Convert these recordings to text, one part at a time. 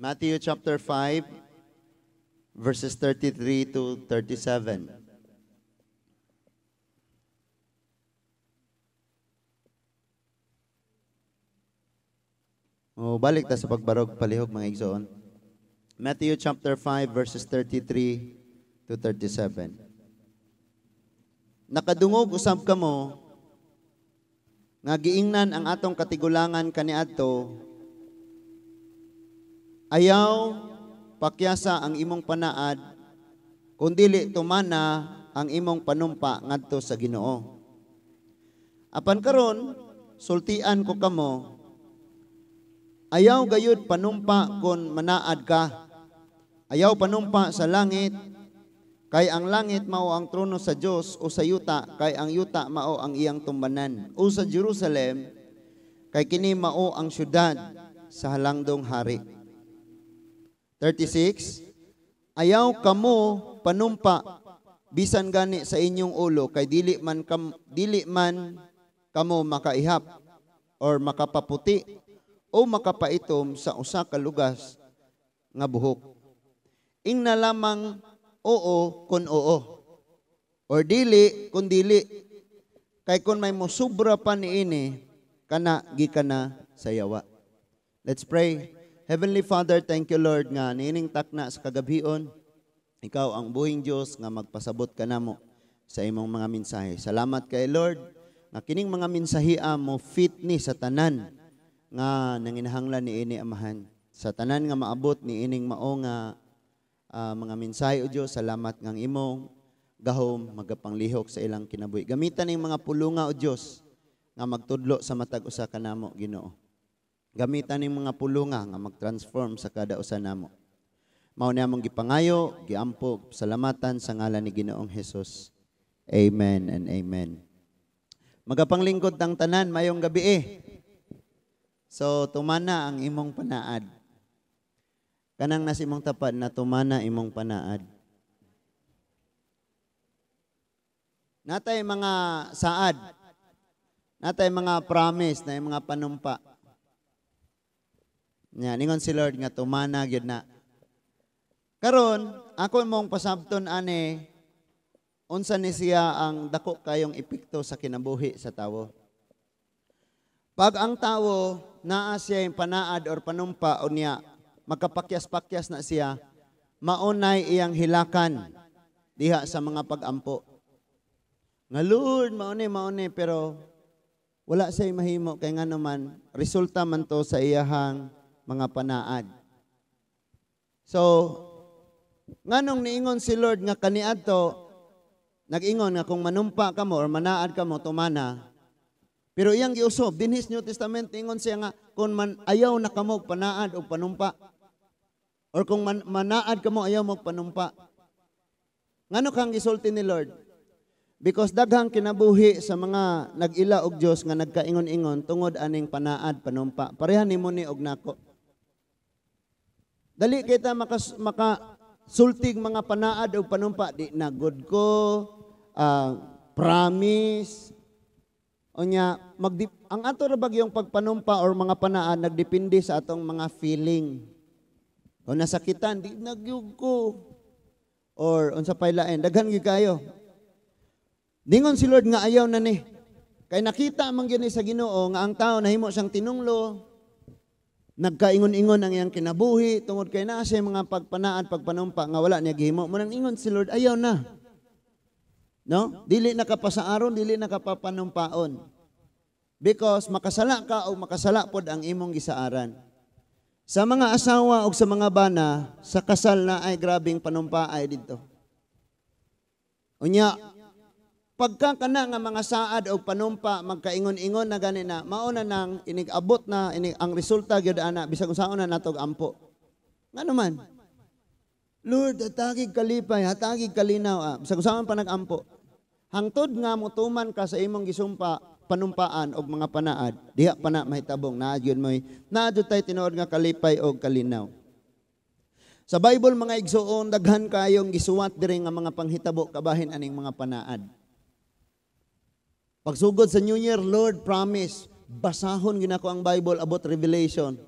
Matthew chapter 5, verses 33 to 37. O, balik ta sa pagbarog palihog, mga igsoon. Matthew chapter 5, verses 33 to 37. Nakadungog usab kamo nga giingnan ang atong katigulangan kaniadto, ayaw pakyasa ang imong panaad, kun dili tumana ang imong panumpa ngadto sa Ginoo. Apan karon sultian ko kamo, ayaw gayud panumpa kon manaad ka. Ayaw panumpa sa langit, kay ang langit mao ang trono sa Dios, o sa yuta, kay ang yuta mao ang iyang tumbanan, o sa Jerusalem, kay kini mao ang syudad sa halangdong hari. 36, ayaw kamo panumpa bisan gani sa inyong ulo, kay dili man kamo makaihap or makapaputi o makapaitom sa usa ka lugas nga buhok. Ingna lamang oo kun oo, or dili kun dili, kay kun may mosubra pa niini, kana gikan na sa yawa. Let's pray. Heavenly Father, thank you, Lord, nga niining takna sa kagabhion, ikaw ang buhing Dios nga magpasabot kanamo sa imong mga mensahe. Salamat kay Lord nga kining mga mensahea mo fit ni sa tanan nga nanginahanglan niini, Amahan. Sa tanan nga maabot niining mao nga mga mensahe, o Dios, salamat ngang imong gahom magapanglihok sa ilang kinabuhi. Gamitan ning mga pulunga, o Dios, nga magtudlo sa matag usa kanamo, Ginoo. Gamitan ning mga pulunga nga mag-transform sa kada usa namo. Mao ni among gipangayo, giampo, salamatan sa ngalan ni Ginoong Hesus. Amen and amen. Magapanglingkod tang tanan mayong gabi eh. So tumana ang imong panaad. Kanang nas imong tapad na tumana imong panaad. Natay mga saad. Natay mga promise, na mga panumpa. Nya ningon si Lord nga tumana gyud na. Karon ako mong pasabton ani unsa ni siya ang dako kayong epekto sa kinabuhi sa tawo. Pag ang tawo naa siya yung panaad or panumpa o niya magkapakyas-pakyas na siya, maunay iyang hilakan diha sa mga pag-ampo. Nga Lord, maunay, maunay, pero wala siya mahimo kay nga naman resulta man to sa iyahang mga panaad. So, nganong niingon si Lord nga kaniadto, nag-ingon nga kung manumpa kamo or manaad kamo, tumana. Pero iyang giusob, dinhis New Testament, ingon siya nga, kung man, ayaw na kamo panaad o panumpa. Or kung manaad kamo, ayaw mo panumpa. Ngano kang gisulti ni Lord? Because daghang kinabuhi sa mga nag-ila og Dios nga nagkaingon-ingon tungod aning panaad, panumpa. Pareha nimo ni og nako. Dali kita makasultig mga panaad og panumpa. Di na good ko, promise. Unya, ang ato ra bag yung pagpanumpa or mga panaad nagdepende sa atong mga feeling. Kung nasakitan, di nagyug ko. Or unsa pay lain, daghan gyud kayo. Ningon si Lord nga ayaw na ni. Kay nakita man gyud ni sa Ginoo nga ang tao nahimo siyang tinunglo, nagkaingon-ingon ang iyang kinabuhi tungod kay naa siya mga pagpanaad, pagpanumpa nga wala niya gihimo. Mo nang ingon si Lord, ayaw na. No? Dili na ka pasaaron, dili na ka papanumpaon. Because makasala ka o makasala pod ang imong gisaaran. Sa mga asawa o sa mga bana, sa kasal na ay grabing panumpa ay dito. Unya, pagka kana nga mga saad o panumpa, magkaingon-ingon na gani na, mauna nang inig-abot na, inig, ang resulta gyud ana, bisag unsaon na natog ampo. Ngano man? Lord, hatagig kalipay, hatagig kalinaw. Bisag unsaon pa nag-ampo. Hangtod nga motuman ka sa imong gisumpa, panumpaan og mga panaad, diha pa na mahitabong, naa gyud moy, naa jud tay tinuod nga kalipay og kalinaw. Sa Bible mga igsuon, daghan kayong gisuwat diri nga mga panghitabo kabahin aning mga panaad. Pagsugod sa New Year, Lord, promise, basahon gyud nako ang Bible about Revelation.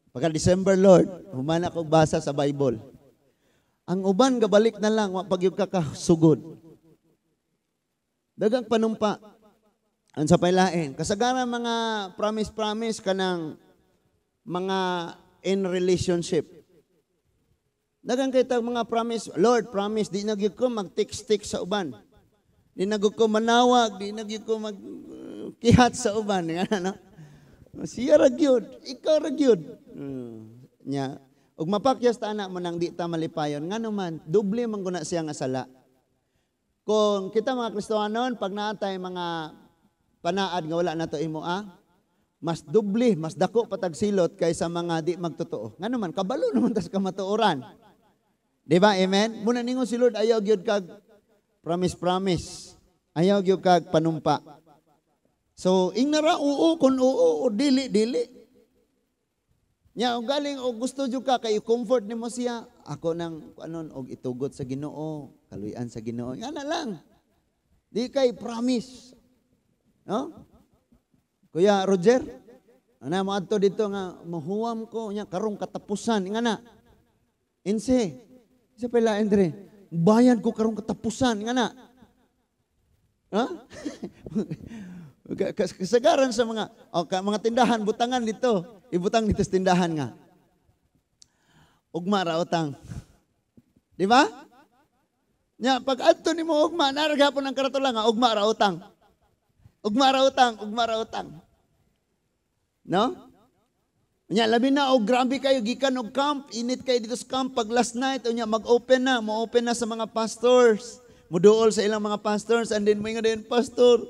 Pagka December, Lord, human ako basa sa Bible. Ang uban gabalik na lang wa pag ka kasugod. Dagang panumpa. Ang sa pailain, kasagaran mga promise-promise kanang mga in relationship. Dagang kay tag mga promise, Lord, promise, di na gyud ko mag-text-text sa uban. Di na gyud ko manawag, di na gyud ko mag-kihat sa uban. Nga no? Siya ra gyud, ikaw ra gyud. Nya, ug mapakyas ta ana mo nang di ta malipayon. Ngano man, doble man guna siya nga sala. Kung kita mga Kristohanon, pag naatay mga panaad nga wala nato imo mas doble, mas dako patagsilot kaysa mga di magtotoo. Ngano man, kabalo naman tas kamatuoran. Di ba? Amen? Muna ningon si Lord, ayaw gyud kag promise promise. Ayaw gyud kag panumpa. So, ingnara oo kun oo o dili dili. Nya og galing og gusto jud ka kay comfort nimo siya, ako nang anon og itugot sa Ginoo, kaluy-an sa Ginoo. Nga na lang. Di kay promise. No? Kuya Roger, ana mo adto dito nga mahuwam ko nya karong katapusan nga na. Inse. Isa pa ila Andre, bayad ko karong katapusan nga na. Ha? Kasagaran sa mga mga tindahan, butangan dito. Ibutang dito sa tindahan nga. Ugma ra utang. Di ba? Nya pag adto nimo ugma, naa ra gihapon ang karatula nga ugma ra utang. Ugma ra utang, ugma ra utang. No? Nya labi na og grabe kayo gikan og camp, init kayo dito sa camp pag last night unya mag-open na, mo-open na sa mga pastors. Muduol sa ilang mga pastors and then moingon din, pastor,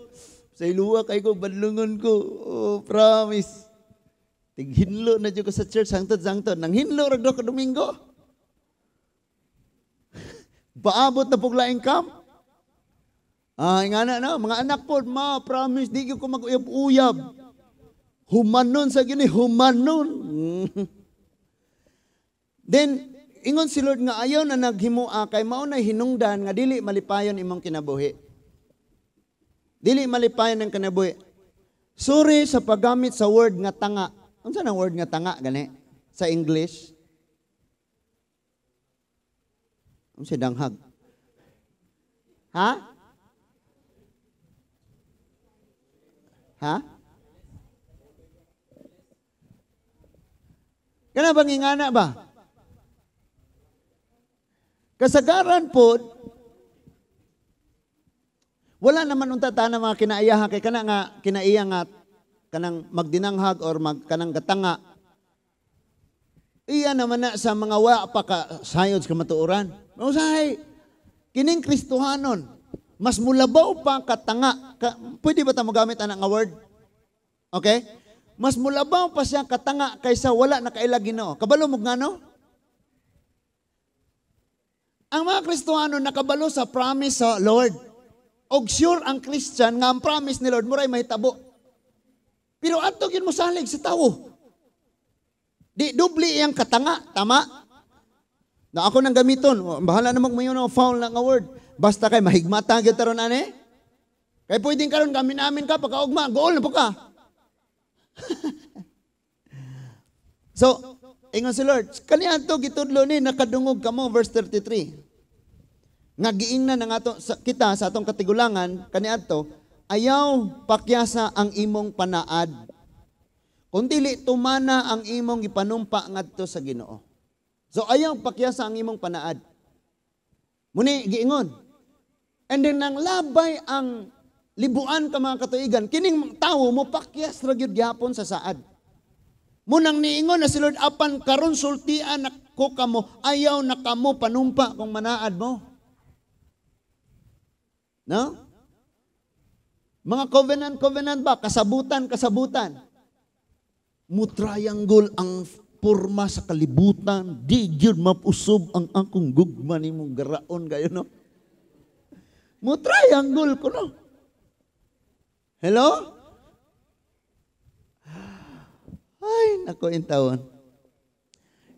sa iluwa kay ko badlungon ko. Oh, promise. Tighinlo na jud ko sa church hangtod-hangtod. Nang hinlo ra ko Domingo. Paabot na pug laing camp. Ah, ingana na, mga anak po, ma, promise, di ko mag-uyab-uyab. Humanon sa gini, humanon. Then, ingon si Lord nga ayaw na naghimua kay mao na hinungdan nga dili malipayon imong kinabuhi. Dili malipayon ang kinabuhi. Sorry sa paggamit sa word nga tanga. Unsa nang word nga tanga gani sa English? Unsa danghag? Ha? Ha? Kana bang ingana ba? Kasagaran po, wala naman unta ta na mga kinaiyaha kay kana nga kinaiya nga kanang magdinanghag or mag kanang gatanga. Iya naman na sa mga wa pa ka sayod sa kamatuoran. Usahay kining Kristohanon, mas mulabaw pa katanga. Pwede ba ta mogamit ana nga word? Okay? Mas mulabaw pa siya katanga kaysa wala nakaila Ginoo. Kabalo mo ngano? Ang mga Kristohano nakabalo sa promise sa Lord. Og sure ang Christian nga ang promise ni Lord muray mahitabo. Pero adto gyud mo salig sa tawo. Di dubli iyang katanga, tama? Na ako nang gamiton, bahala na magmayon ang foul na nga word. Basta kay mahigmata gyud taron ani. Kay pwedeng karon gamin-amin ka pagkaugma, gool na po ka. So, ingon si Lord, kaniadto gitudlo ni nakadungog kamo, verse 33. Nga giingnan na nga sa, kita sa atong katigulangan kaniadto, ayaw pakyasa ang imong panaad. Kung dili tumana ang imong gipanumpa ngadto sa Ginoo. So ayaw pakyasa ang imong panaad. Muni giingon. And then nang labay ang libuan ka mga katuigan, kining tawo mo pakyas ra gyud gihapon sa saad. Munang niingon na si Lord, apan karon sultian nako kamo, ayaw na kamo panumpa kung manaad mo. No? Mga covenant, covenant ba? Kasabutan, kasabutan. Mutriangle ang porma sa kalibutan, di gyud mapusob ang akong gugma nimong garaon kayo, no? Mutriangle ko, no? Hello? Ay, nako intawon.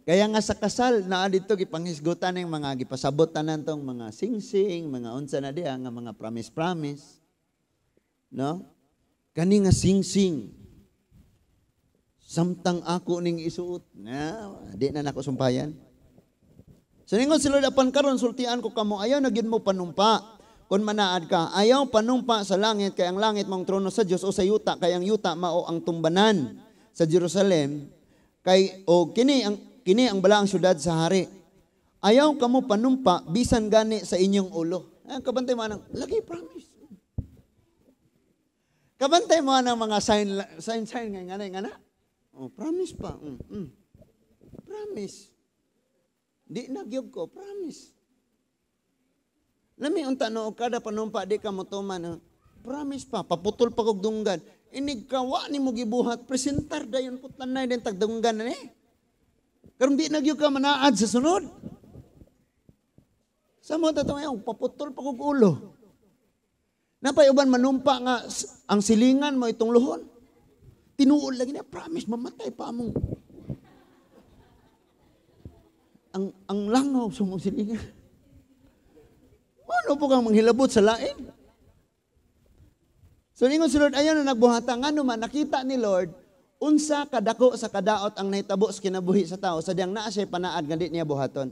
Kaya nga sa kasal, naa dito gipanghisgutan ng mga gipasabot tanan tong mga singsing, mga unsa na diha nga mga promise-promise. No? Kani nga singsing. Samtang ako ning isuot, na, di na nako sumpayan. So ningon si Lord, apan karon sultian ko kamo, ayaw na gyud mo panumpa. Kung manaad ka, ayaw panumpa sa langit, kay ang langit maong trono sa Dios, o sa yuta, kay ang yuta mao ang tumbanan sa Jerusalem, kay o kini ang balaang syudad sa hari. Ayaw kamo panumpa bisan gani sa inyong ulo. Ay, kabantay mo anang lagi promise. Kabantay mo anang mga sign sign sign nga nga nga na. Oh, promise pa. Promise. Di na gyud ko, promise. Lami unta no kada panumpa di ka motuman. No? Promise pa, paputol pa kog dunggan. Inig ka wa nimo gibuhat, presentar dayon putlan na din tagdunggan na ni. Karon di na gyud ka manaad sa sunod. Sa mo ta ngayon, paputol pa kog ulo. Napay uban manumpa nga ang silingan mo itong luhon. Tinuod lagi na, promise, mamatay pa among ang langaw sa mong silingan. Ano po kang manghilabot sa lain? So ningon si Lord, ayaw na nagbuhata. Ngano man, nakita ni Lord, unsa kadako sa kadaot ang nahitabo sa kinabuhi sa tao, sa diyang naa siya'y panaad nga di niya buhaton.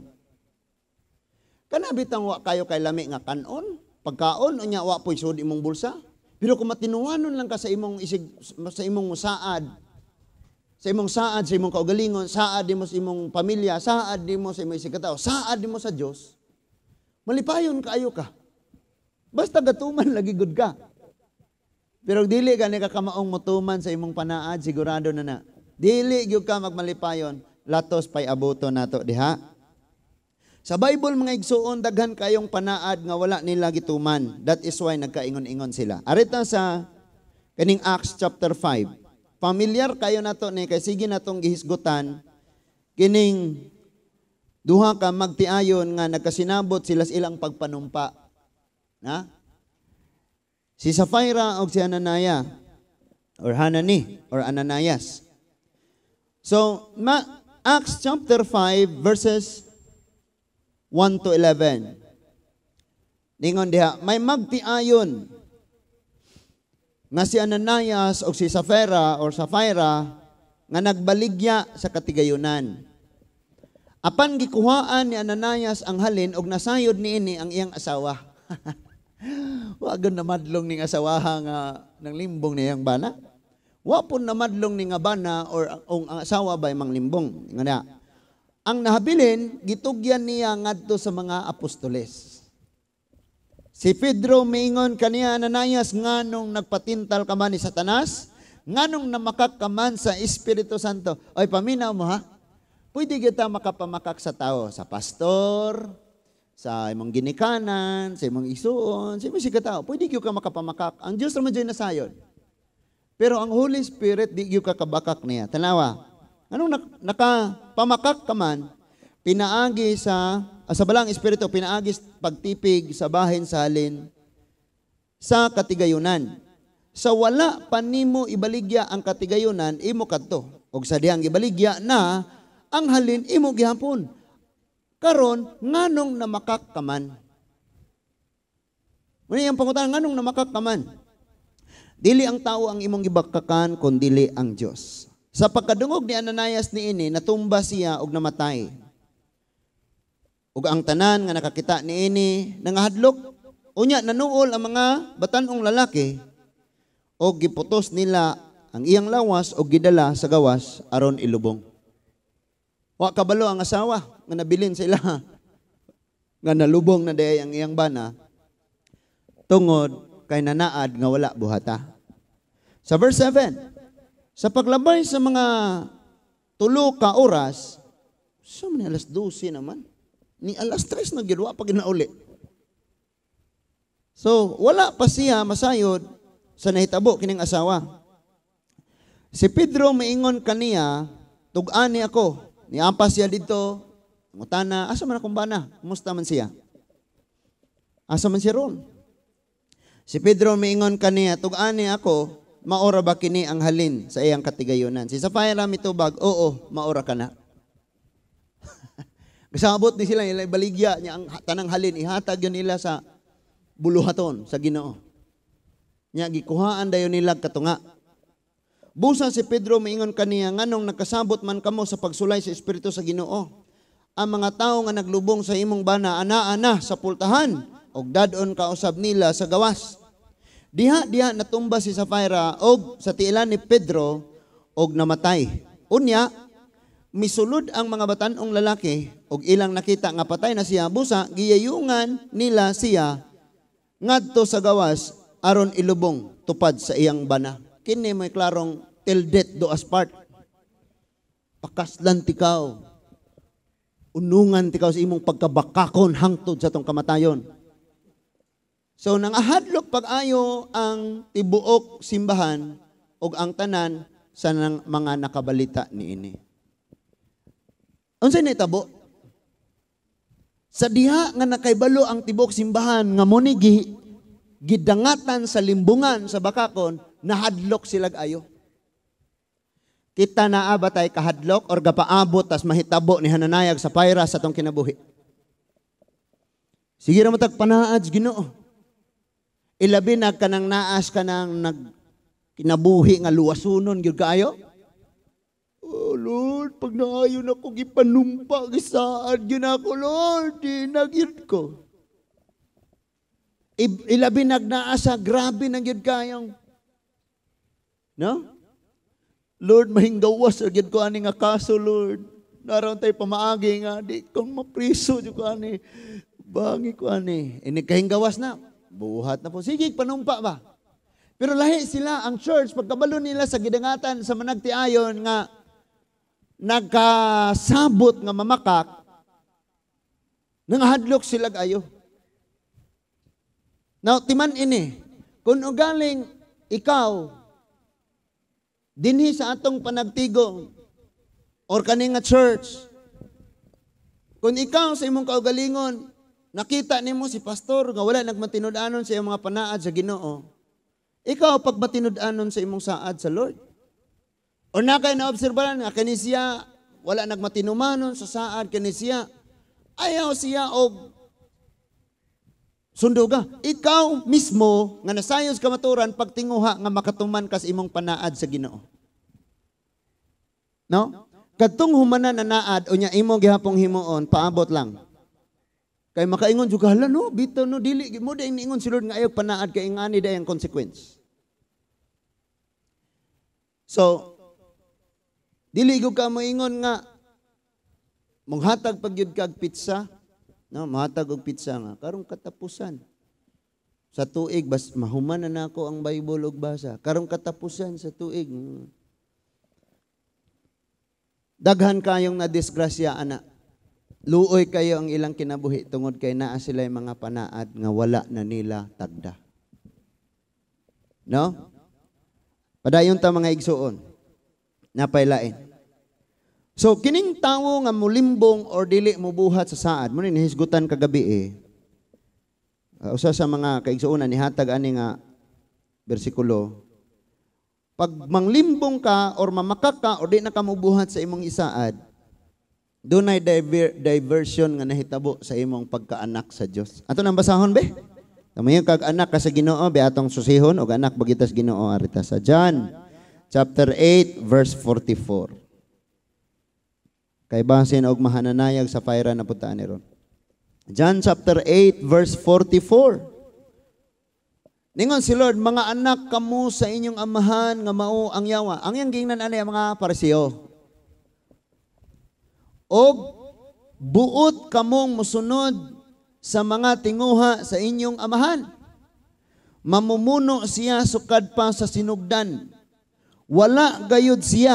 Kana bitang wa kayo kay lami nga kanon, pagkaon, unya wa po'y sud imong bulsa. Pero kung matinuwanon lang ka sa imong isig, sa imong saad, sa imong saad, sa imong kaugalingon, saad nimo sa imong pamilya, saad nimo sa imong isig katao, saad nimo sa Dios, malipayon kaayo ka. Basta gatuman lagi gud ka. Pero dili ka ni kakamaong motuman sa imong panaad, sigurado na na. Dili gyud ka magmalipayon, latos pay abuto nato diha. Sa Bible mga igsuon, daghan kayong panaad nga wala nila gituman. That is why nagkaingon-ingon sila. Arita sa kaning Acts chapter 5. Familiar kayo nato ni kay sige natong gihisgutan kining duha ka magtiayon nga nagkasinabot sila sa ilang pagpanumpa. Na? Si Sapphira og si Ananaya or Hanani or Ananias. So, Acts chapter 5 verses 1 to 11. Ningon diha, may magtiayon nga si Ananias o si Sapphira or Sapphira nga nagbaligya sa katigayunan. Apan gikuhaan ni Ananias ang halin og nasayod niini ang iyang asawa. Wa gud namadlong ning asawaha nga nang limbong niyang bana. Wa pud namadlong ni nga bana or ang asawa bay manglimbong. Nga na. Ang nahabilin gitugyan niya ngadto sa mga apostoles. Si Pedro miingon kaniya, Ananias, nganong nagpatintal ka man ni Satanas? Nganong namakak ka man sa Espiritu Santo? Oy, paminaw mo ha. Pwede kita makapamakak sa tao, sa pastor, sa imong ginikanan, sa imong isuon, sa imong sikatao. Pwede gyud ka makapamakak. Ang Diyos naman dyan nasayod. Pero ang Holy Spirit, di gyud ka kabakak niya. Tanawa, anong nakapamakak ka man, pinaagi sa balang Espiritu, pinaagi pagtipig sa bahin sa halin, sa katigayunan. Sa wala pa nimo ibaligya ang katigayunan, imo kadto. Og sa dihang ibaligya na, ang halin imo gihapon. Karon nganong namakak ka man? Muna iyang pangutana, nganong namakak ka man? Dili ang tao ang imong gibakakan, kun dili ang Dios. Sa pagkadungog ni Ananias niini, natumba siya og namatay. Ug ang tanan nga nakakita niini nangahadlok. Unya nanuol ang mga batan-ong lalaki og giputos nila ang iyang lawas og gidala sa gawas aron ilubong. Wa kabalo ang asawa nga nabilin sa ila nga nalubong na day ang iyang bana tungod kay nanaad nga wala buhata. Sa verse 7, sa paglabay sa mga 3 ka oras, sa so, ni alas 12 naman, ni alas 3 na gyud wa pa ginauli. So wala pa siya masayod sa nahitabo kining asawa. Si Pedro miingon kaniya, tug-ani ako. Niampas siya dito, ngutana, asa man akong bana? Kumusta man siya? Asa man siya ron? Si Pedro miingon kaniya, tug-ani ako, maora ba kini ang halin sa iyang katigayunan? Si Sapphira mitubag, oo, maora ka na. Kasabot ni sila, ila ibaligya niya ang tanang halin, ihatag yun nila sa buluhaton, sa Ginoo. Nya gikuhaan dayon nila katunga. Busa si Pedro miingon kaniya, "Nganong nagkasabot man kamo sa pagsulay sa Espiritu sa Ginoo? Ang mga tawo nga naglubong sa imong bana ana-ana sa pultahan og dad-on ka usab nila sa gawas." Diha diha natumba si Sapphira og sa tiilan ni Pedro og namatay. Unya misulod ang mga batan-ong lalaki og ilang nakita nga patay na siya, busa giyayungan nila siya ngadto sa gawas aron ilubong tupad sa iyang bana. Kini may klarong till death do us part. Pakaslan tikaw. Unungan tikaw sa imong pagkabakakon hangtod sa tong kamatayon. So nangahadlok pag-ayo ang tibuok simbahan ug ang tanan sa nang mga nakabalita niini. Unsay nahitabo? Sa diha nga nakaybalo ang tibuok simbahan nga mo ni gidangatan sa limbungan sa bakakon, nahadlok sila ayo. Kita naa ba tay kahadlok or gapaabot tas mahitabo ni Hananayag Sapphira sa atong kinabuhi? Sige ra mo tag panaad sa Ginoo. Ilabi na kanang naas kanang nag kinabuhi nga luwasunon gyud kaayo. "Oh Lord, pag naayo na ko gipanumpa, gisaad gyud ako, Lord, di na gyud ko." Ilabi nag naa sa grabe na gyud kayong. No? "Lord, mahinggawas ra gyud ko ani nga kaso, Lord. Naroon tayo pamaagi nga di kong mapriso jud ko ani. Bangi ko ani." Ini kahinggawas na. Buhat na po. Sige, panumpa ba? Pero lahi sila, ang church, pagkabalo nila sa gidangatan sa managtiayon nga nagkasabot nga mamakak, nangahadlok sila ayo. Now, timan ini, kung ugaling ikaw, dinhi sa atong panagtigo, or kani nga church, kung ikaw sa imong kaugalingon, nakita nimo si pastor nga wala nagmatinud-anon sa iyong mga panaad sa Ginoo, ikaw pagmatinud-anon sa imong saad sa Lord. O na kay naobserbahan nga kani siya wala nagmatinumanon sa saad, kani siya ayaw siya og sunduga. Ikaw mismo nga nasayo sa kamaturan, pagtinguha nga makatuman ka sa imong panaad sa Ginoo. No? Kadtong humana na naad unya imo gihapong himuon, paabot lang. Kay makaingon jud ka, "Hala no, bitaw no, dili mo dai niingon si Lord nga ayaw panaad kay ingani day ang consequence." So, dili gyud ka moingon nga monghatag pag gyud kag pizza, no, mohatag og pizza nga karong katapusan sa tuig bas mahuman na nako ang Bible og basa. Karong katapusan sa tuig. Daghan kayong na disgrasya ana. Luoy kayo ang ilang kinabuhi tungod kay naa sila mga panaad nga wala na nila tagda. No? Padayon ta, mga igsuon. Napaylain. So kining tawo nga mulimbong or dili mubuhat sa saad, mo ni nahisgutan kagabi eh. Usa sa mga kaigsuonan nihatag ani nga bersikulo. Pag manglimbong ka or mamakak ka or di na ka mubuhat sa imong isaad, dunay diversion nga nahitabo sa imong pagkaanak sa Dios. Ato nang basahon be. Tamayon kag anak ka sa Ginoo be, atong susihon og anak bagita sa Ginoo arita sa John chapter 8 verse 44. Kay basin og mahananayag Sapphira na puntaan ni ron. John chapter 8 verse 44. Ningon si Lord, "Mga anak kamo sa inyong amahan nga mao ang yawa." Ang iyang gingnan ani ang mga Pariseo. "Og buot kamong musunod sa mga tinguha sa inyong amahan. Mamumuno siya sukad pa sa sinugdan. Wala gayud siya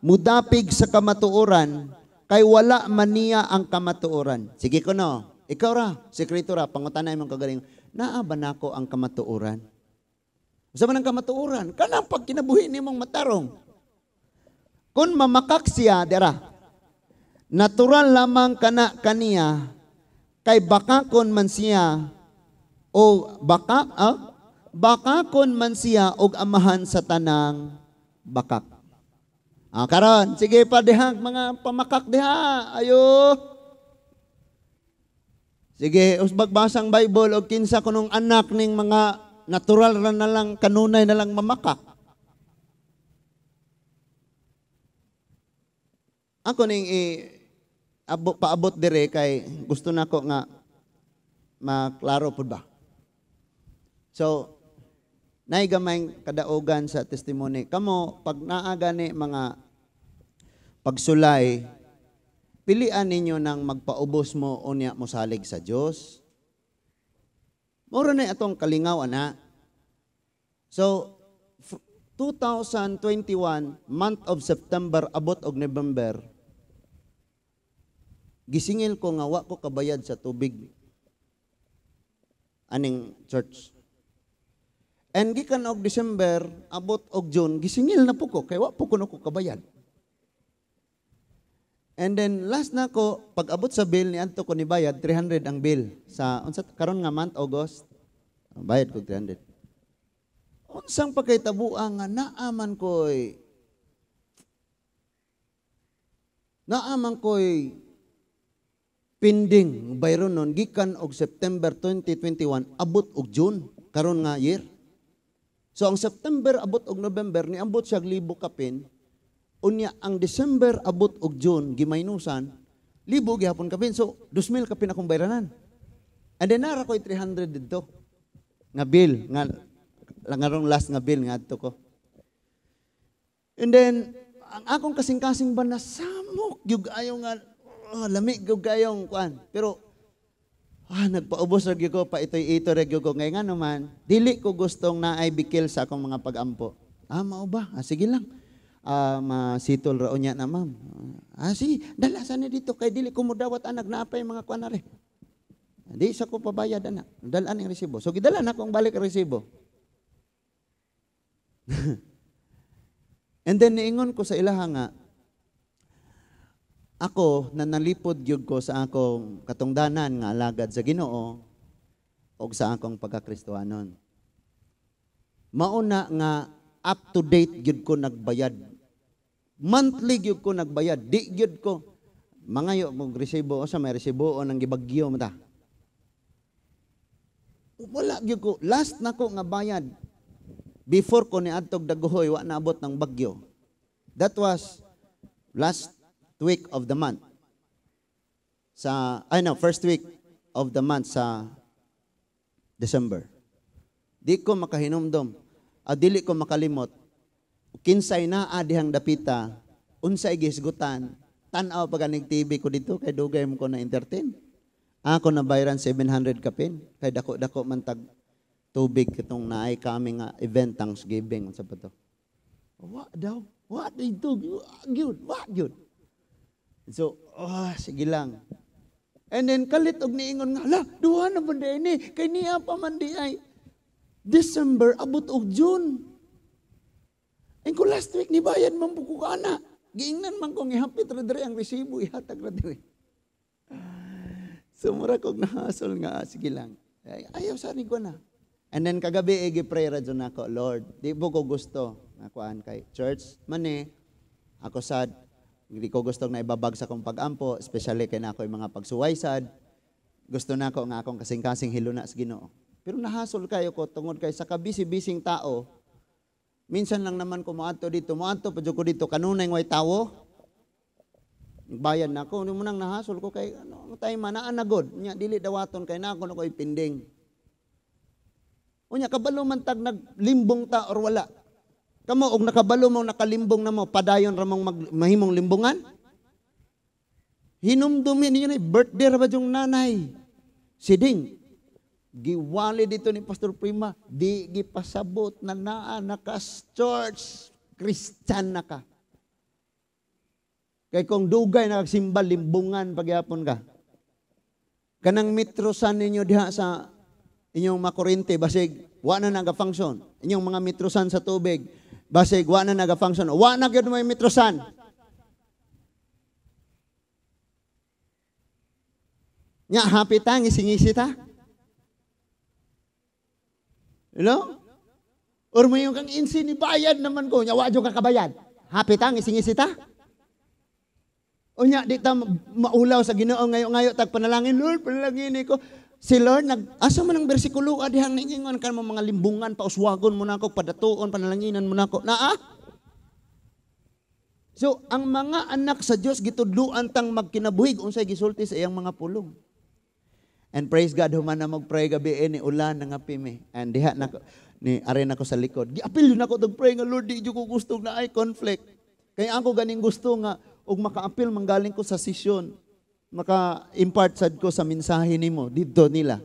mudapig sa kamatuoran kay wala man niya ang kamatuoran." Sige ko no, ikaw ra, sekreto ra, pangutana imong kagaling. Naa ba nako ang kamatuoran? Unsa man ang kamatuoran? Kanang pagkinabuhi nimong matarong. Kung mamakak siya, dira, natural lamang kana kaniya kay bakakon man siya o baka bakakon man siya og amahan sa tanang bakak. Ah, karon sige pa diha mga pamakak diha. Ayo. Sige, usbag basang Bible og kinsa kunong anak ning mga natural ra na lang kanunay na lang mamakak. Ako ning paabot dire kay gusto nako nga maklaro pud ba. So, naay gamay kadaugan sa testimony. Kamo, pag naa gani mga pagsulay, pilian ninyo nang magpaubos mo unya mosalig sa Dios. Mura na atong kalingaw ana. So, 2021, month of September, abot og November, gisingil ko nga wa ko kabayad sa tubig aning church. And gikan og December, abot og June, gisingil na po ko, kay wa po ko ko kabayad. And then last na ko, pag abot sa bill ni adto ko ni bayad, 300 ang bill. Sa unsa karon nga month, August, bayad ko 300. Unsang pagkaitabua nga naaman ko'y pending bayron nun gikan og September 2021 abot og June karon nga year. So ang September abot og November niabot siya libo kapin. Unya ang December abot og June gimaynusan libo gihapon kapin. So 2,000 kapin akong bayranan. And then nara ko'y 300 didto nga bill nga langarong last nga bill nga adto ko. And then ang akong kasing-kasing ba nasamok gyud ayo nga lami gyud kayong kuan. Pero nagpaubos ra gyud ko, pa itoy-ito ra gyud ko ngay ngano man dili ko gustong naay bikil sa akong mga pagampo. Mao ba? Sige lang. Masitol ra unya na ma'am. Sige, dala sa ni dito kay dili ko modawat anak naapay mga kuan are. Di sa ko pabayad ana. Dala ning resibo. So gidala na akong balik resibo. And then niingon ko sa ilaha nga ako nanalipod gyud ko sa akong katungdanan nga alagad sa Ginoo og sa akong pagkakristohanon. Mauna nga up to date gyud ko nagbayad. Monthly gyud ko nagbayad. Di gyud ko mangayo mong resibo o sa may resibo o nang gibagyo man ta. Wala gyud ko last nako nga bayad. Before ko ni adtog Dagohoy wa naabot ng bagyo. That was last week of the month. Sa first week of the month sa December. Di ko makahinumdom. Dili ko makalimot. Kinsay naa dihang dapita, unsay gihisgutan, tan-aw pa ganing TV ko dito kay dugay mo ko na entertain. Ako na bayaran 700 kapin kay dako-dako man tag tubig kitong naay kami nga event Thanksgiving unsa pa to. Wa daw, wa dito, gyud, wa gyud. So, sige lang. And then kalit og niingon nga, la, duha na ba ni kay niya pa man di ay December abot og June. And ko last week ni bayad man po ko kana. Giingnan man ko ngihapit ra diri ang resibo ihatag ra diri. So mura kog nahasol nga sige lang. Ayaw sa ni ko na. And then kagabi gi-pray ra jud nako, Lord, di po ko gusto nga kuan kay church man ni ako sad hindi ko gusto na ibabag sa akong pag-ampo, especially kay na ako yung mga pagsuway sad. Gusto na ako nga akong kasing-kasing hiluna sa Ginoo. Pero nahasol kayo ko tungod kay sa kabisi-bising tao. Minsan lang naman ko moadto dito, moadto pa jud ko dito kanunay way tawo. Bayad na ako, mo nang nahasol ko kay ano tay manaan na god. Nya dili dawaton kay na ako na koy pinding. Unya kabalo man tag naglimbong ta or wala. Kamo og nakabalo mo nakalimbong na mo padayon ra mong mahimong limbungan. Hinumdumin ninyo na birthday ra ba yung nanay? Siding giwali dito ni Pastor Prima, di gipasabot na naa naka church, Christian na ka. Kay kung dugay nakagsimba limbungan pagyapon ka. Kanang mitrosan ninyo diha sa inyong makurente basig wa na naga-function. Inyong mga mitrosan sa tubig basig wa na naga-function. Wa na gyud may mitrosan. Nya happy ta ngisingisi ta. You know? Or may yung kang insi ni bayad naman ko, nya wa jud ka kabayad. Happy ta ngisingisi ta. Unya di ta maulaw sa Ginoo ngayo-ngayo tag panalangin, Lord, panalangin ko. Si Lord nag asa man ang bersikulo adihang niingon kan mo mga limbungan pauswagon mo nako padatuon panalanginan mo nako. Naa? So, ang mga anak sa Dios gitudluan tang magkinabuhig unsay gisulti sa iyang mga pulong. And praise God, human na mag-pray gabi ni ulan na nga pimi. And diha na ni are na ko sa likod. Giapil na ko tog pray nga, "Lord, di jud ko gusto na ay conflict." Kay ako ganing gusto nga og maka-apil manggaling ko sa session. Maka-impart sad ko sa mensahe nimo didto nila.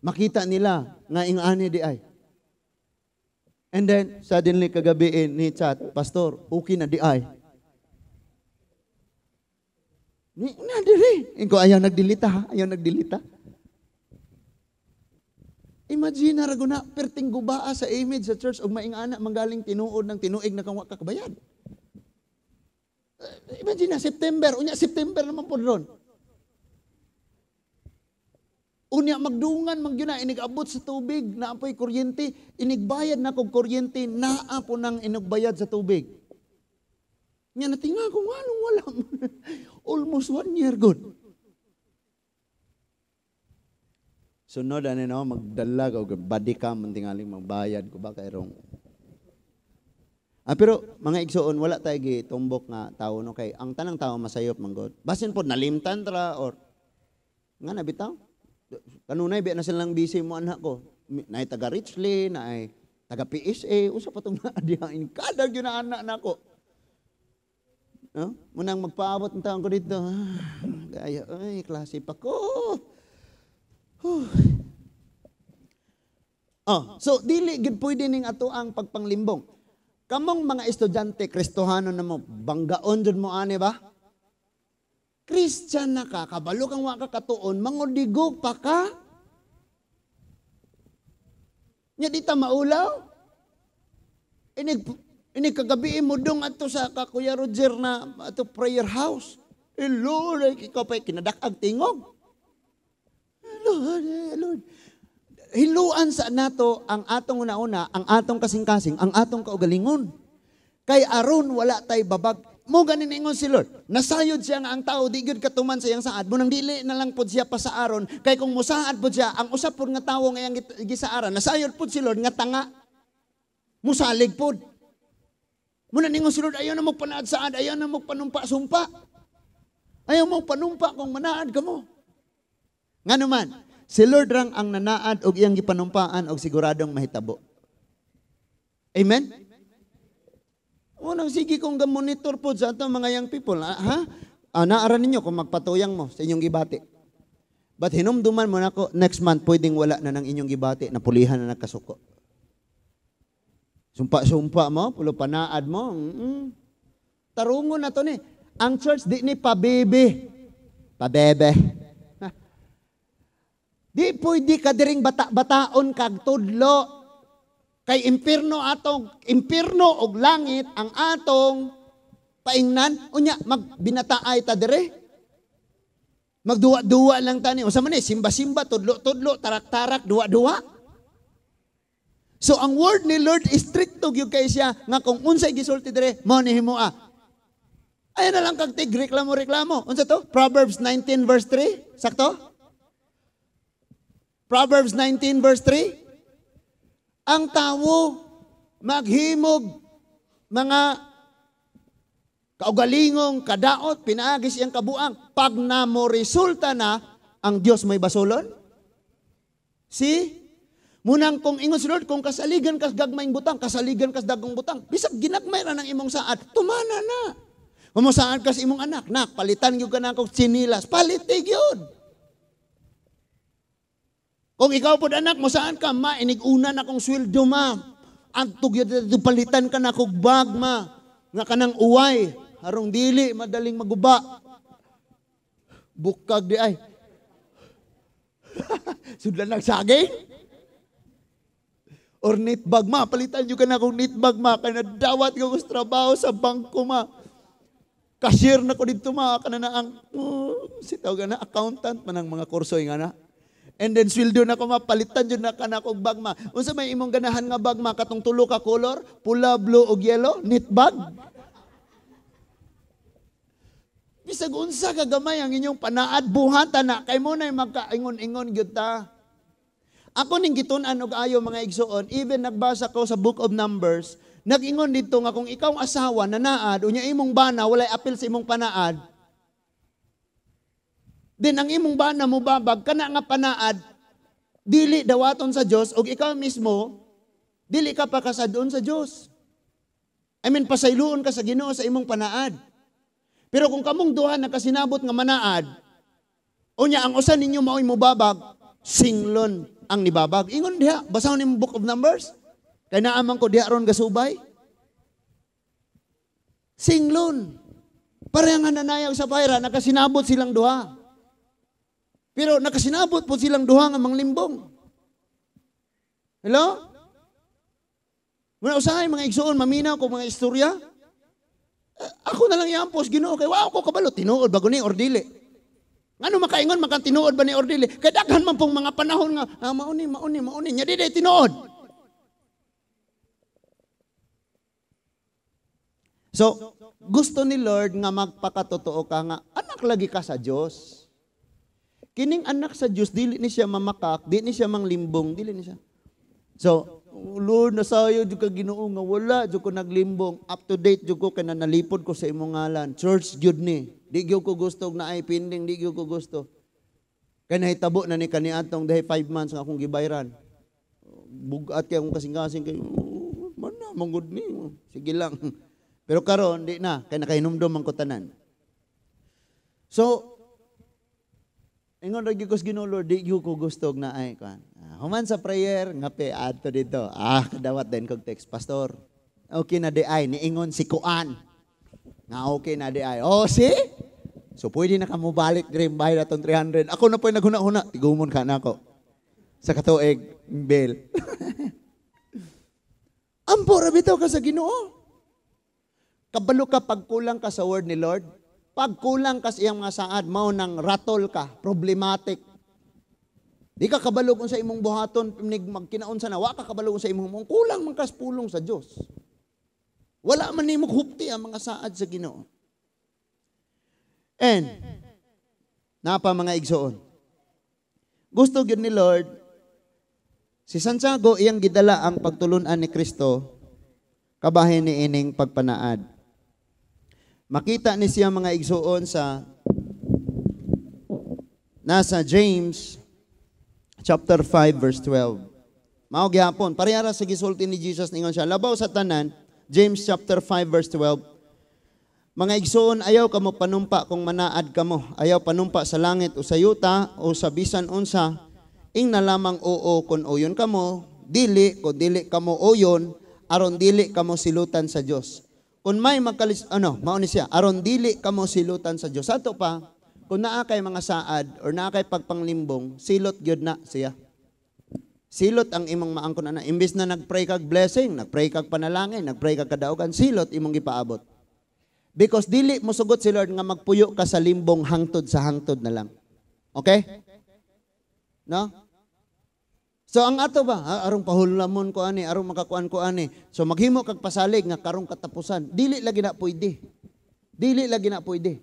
Makita nila nga ing-ani di ay. And then suddenly kagabi ni chat, "Pastor, okay na di ay." Ni na diri. Inko ayaw nagdilita ha, ayaw nagdilita. Imagine ra guna perting gubaa sa image sa church og maing-ana manggaling tinuod ng tinuig na kang wa ka kabayad. Imagine na September, unya September naman pod ron. Unya magdungan man gyud na inig-abot sa tubig, naa po'y kuryente, inigbayad na kog kuryente, naa po nang inigbayad sa tubig. Nya natinga ko nganong wala. Almost 1 year good. Sunod ani no magdala og body cam man tingaling magbayad ko ba kay rong. Pero mga igsuon, wala tayo gitumbok nga tao no, kay ang tanang tao masayop man gud. Basin pod nalimtan tra or nga na bitaw. Kanunay biya na silang busy mo anak ko. Naay taga Richley, naay taga PSA, usa pa tong naa diha in kada gyud na anak nako. No? Munang magpaabot ng taon ko dito. Gaya, ay, klase pa ko. Huh. Oh, so dili gid pwede ning ato ang pagpanglimbong. Kamong mga estudyante Kristohano na mo, banggaon jud mo ani ba? Christian na ka, kabalo kang wa ka katuon, mangudigo pa ka. Nya di ta maulaw. Inig kagabi mo dong ato sa ka Kuya Roger na ato prayer house. Eh, Lord, ikaw pa kinadak-ag tingog. Lord, Lord. Hiluan sa nato ang atong una-una, ang atong kasing-kasing, ang atong kaugalingon. Kay aron wala tay babag. Mo ganin ingon si Lord. Nasayod siya nga ang tao di gyud katuman sa iyang saad. Munang dili na lang pod siya pasaaron. Kay kung musaad pod siya, ang usa pod nga tawo nga iyang gisaaran, nasayod pod si Lord nga tanga. Musalig pod. Muna ningon si Lord, ayaw na mo panaad saad, ayaw na mo panumpa-sumpa. Ayaw mo panumpa kung manaad ka mo. Nga naman, si Lord rang ang nanaad og iyang gipanumpaan og siguradong mahitabo. Amen? Unang sige kong gamonitor po sa atong mga young people. Ha? Naaran ninyo kung magpatuyang mo sa inyong gibati. But hinumduman mo nako, next month pwedeng wala na ng inyong gibati na pulihan na nagkasuko. Sumpa-sumpa mo, pulo panaad mo. Tarungon na to ni. Ang church di ni pabebe. Pabebe. Ha. Di pwede ka diring bata-bataon kag tudlo. Kay impierno atong, impierno og langit ang atong paingnan. Unya, magbinataay ta dire. Magduwa-duwa lang tani. Unsa man ni, simba-simba, tudlo-tudlo, tarak-tarak, duwa-duwa. So ang word ni Lord is stricto gyud kay siya nga kung unsay gisulti dire mao ni himoa. Ayan na lang kag tig reklamo reklamo. Unsa to? Proverbs 19 verse 3. Sakto? Proverbs 19 verse 3. Ang tawo maghimog mga kaugalingong kadaot pinaagi siyang kabuang, pag namo resulta na ang Dios may basolon. See? Munang kung ingon si Lord, kung kasaligan kas gagmayng butang, kasaligan kas dagong butang, bisag ginagmay ra ng imong saad, tumana na. Kung mo saad kas imong anak, nak, palitan gyud ka na akong tsinilas, paliti gyud. Kung ikaw pod anak mo saan ka, ma, inig-una na akong sweldo, ma. Antog gyud palitan ka na akong bag, ma. Nga kanang uway, harong dili madaling maguba. Bukag di ay. Sudlan lang saging. Or net bag, ma, palitan nyo ka na akong net bag, ma, kaya nadawat ko sa trabaho sa bangko, ma. Cashier na ko dito, ma, kana na ang, si tawag na, accountant man ang mga kurso nga na. And then sweldo na ko, ma, palitan jud na ka na akong bag, ma. Unsa may imong ganahan nga bag, ma, katong tulo ka color, pula, blue ug yellow, net bag. Bisag unsa ka gamay ang inyong panaad buhatan na kay mo nay magkaingon-ingon gyud ta. Ako ning gitun-an og ayo, mga igsoon, even nagbasa ko sa Book of Numbers, nag-ingon dito nga kung ikaw ang asawa nanaad, unya imong bana walay apil sa imong panaad, din ang imong bana mobabag kana nga panaad, dili dawaton sa Dios ug ikaw mismo dili ka pa kasadon sa Dios. I mean, pasayloon ka sa Ginoo sa imong panaad. Pero kung kamong duha nakasinabot nga manaad, unya ang usa ninyo maoy mobabag, singlon ang nibabag. Ingon diha, basahon nimong Book of Numbers. Kay naaman ko diha ron gasubay. Singlon. Parehang Hananiah ug Sapphira, nakasinabot silang duha. Pero nakasinabot po silang duha nga manglimbong. Hello? Muna usahay, mga igsoon, maminaw ko mga istorya. Ako na lang iampos, Ginoo, kay wa ko kabalo tinuod ba guni or dili. Ngano makaingon man kang tinuod ba ni or dili? Kay daghan man pong mga panahon nga mauni mauni mauni nya di tinuod. So, gusto ni Lord nga magpakatotoo ka nga anak lagi ka sa Dios. Kining anak sa Dios dili ni siya mamakak, di ni siya manglimbong, dili ni siya. So, Lord, nasayo jud ka Ginoo nga wala jud ko naglimbong, up to date jud ko kay nanalipod ko sa imong ngalan. Church jud ni. Di gyud ko gusto og naay pending, di gyud ko gusto. Kay nahitabo na ni kaniadtong dahil 5 months nga akong gibayran. Bugat kay akong kasing-kasing kay man na manggod ni. Sige lang. Pero karon di na kay nakahinumdom man ko tanan. So, ingon ra gyud ko sa Ginoo, Lord, di gyud ko gusto og naay kuan. Human sa prayer, ngape adto dito. Kadawat din kog text, Pastor. Okay na di ay, niingon si Kuan. Nga okay na di ay. Oh, see? So pwede na ka mobalik diri bayad atong 300. Ako na po'y naghuna-huna, tigumon ka na ako. Sa katuig, bill. Ampo ra bitaw ka sa Ginoo. Kabalo ka pagkulang ka sa word ni Lord. Pagkulang ka sa iyang mga saad, mao nang ratol ka, problematic. Di ka kabalo kung sa imong buhaton, magkinaon sa na, wa ka kabalo kung sa imong mong kulang man kas pulong sa Dios. Wala man nimo hupti ang mga saad sa Ginoo. And napa mga igsoon. Gusto gyud ni Lord si Santiago iyang gidala ang pagtulun-an ni Kristo kabahin ni ining pagpanaad. Makita ni siya, mga igsoon, sa nasa James chapter 5 verse 12. Mao gihapon, parehara sa gisulti ni Jesus, ningon siya, labaw sa tanan, James chapter 5 verse 12. Mga igsoon, ayaw kamo panumpa kung manaad kamo, ayaw panumpa sa langit o sa yuta o sa bisan unsa, ingna lamang oo kun uyon kamo, dili kun dili kamo uyon, aron dili kamo silutan sa Dios. Kung may magkalis, ano, mao ni siya, aron dili kamo silutan sa Dios. Ato pa, kung naa kay mga saad or naa kay pagpanglimbong, silot gyud na siya. Silot ang imong maangkon ana. Imbis na nagpray kag blessing, nagpray kag panalangin, nagpray kag kadaugan, silot imong gipaabot. Because dili mosugot si Lord nga magpuyo ka sa limbong hangtod sa hangtod na lang. Okay? No? So ang ato ba, arong pahulamon ko ani, arong makakuan ko ani. So maghimo kag pasalig nga karong katapusan, dili lagi na pwede. Dili lagi na pwede.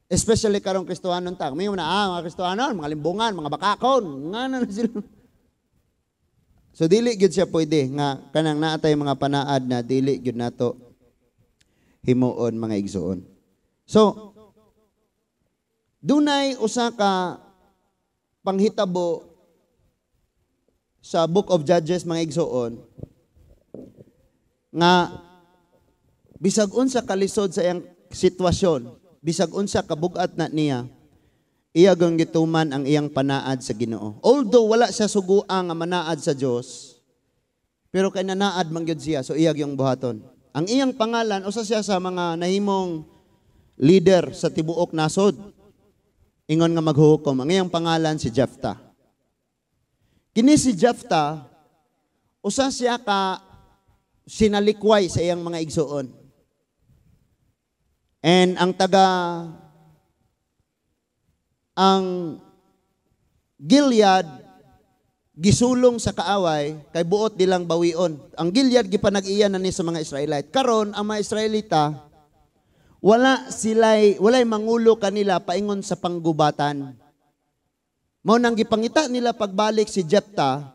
Especially karong Kristohanon ta. May na mga Kristohanon, mga limbungan, mga bakakon, nga na sila. So dili gyud siya pwede nga kanang naatay mga panaad na dili gyud nato himuon, mga igsoon. So dunay usa ka panghitabo sa Book of Judges, mga igsoon, nga bisag unsa kalisod sa iyang sitwasyon, bisag unsa kabugat na niya, iya gyud gituman ang iyang panaad sa Ginoo. Although wala siya sugua nga manaad sa Dios, pero kay nanaad man gyud siya, so iya gyud buhaton. Ang iyang pangalan, usa siya sa mga nahimong leader sa tibuok nasod. Ingon nga maghukom. Ang iyang pangalan si Jephthah. Kini si Jephthah, usa siya ka sinalikway sa iyang mga igsoon. And ang taga ang Gilead gisulong sa kaaway kay buot nilang bawion. Ang Gilead gipanag-iya na ni sa mga Israelite. Karon ang mga Israelita wala sila'y walay mangulo kanila paingon sa panggubatan. Mao nang gipangita nila pagbalik si Jepta,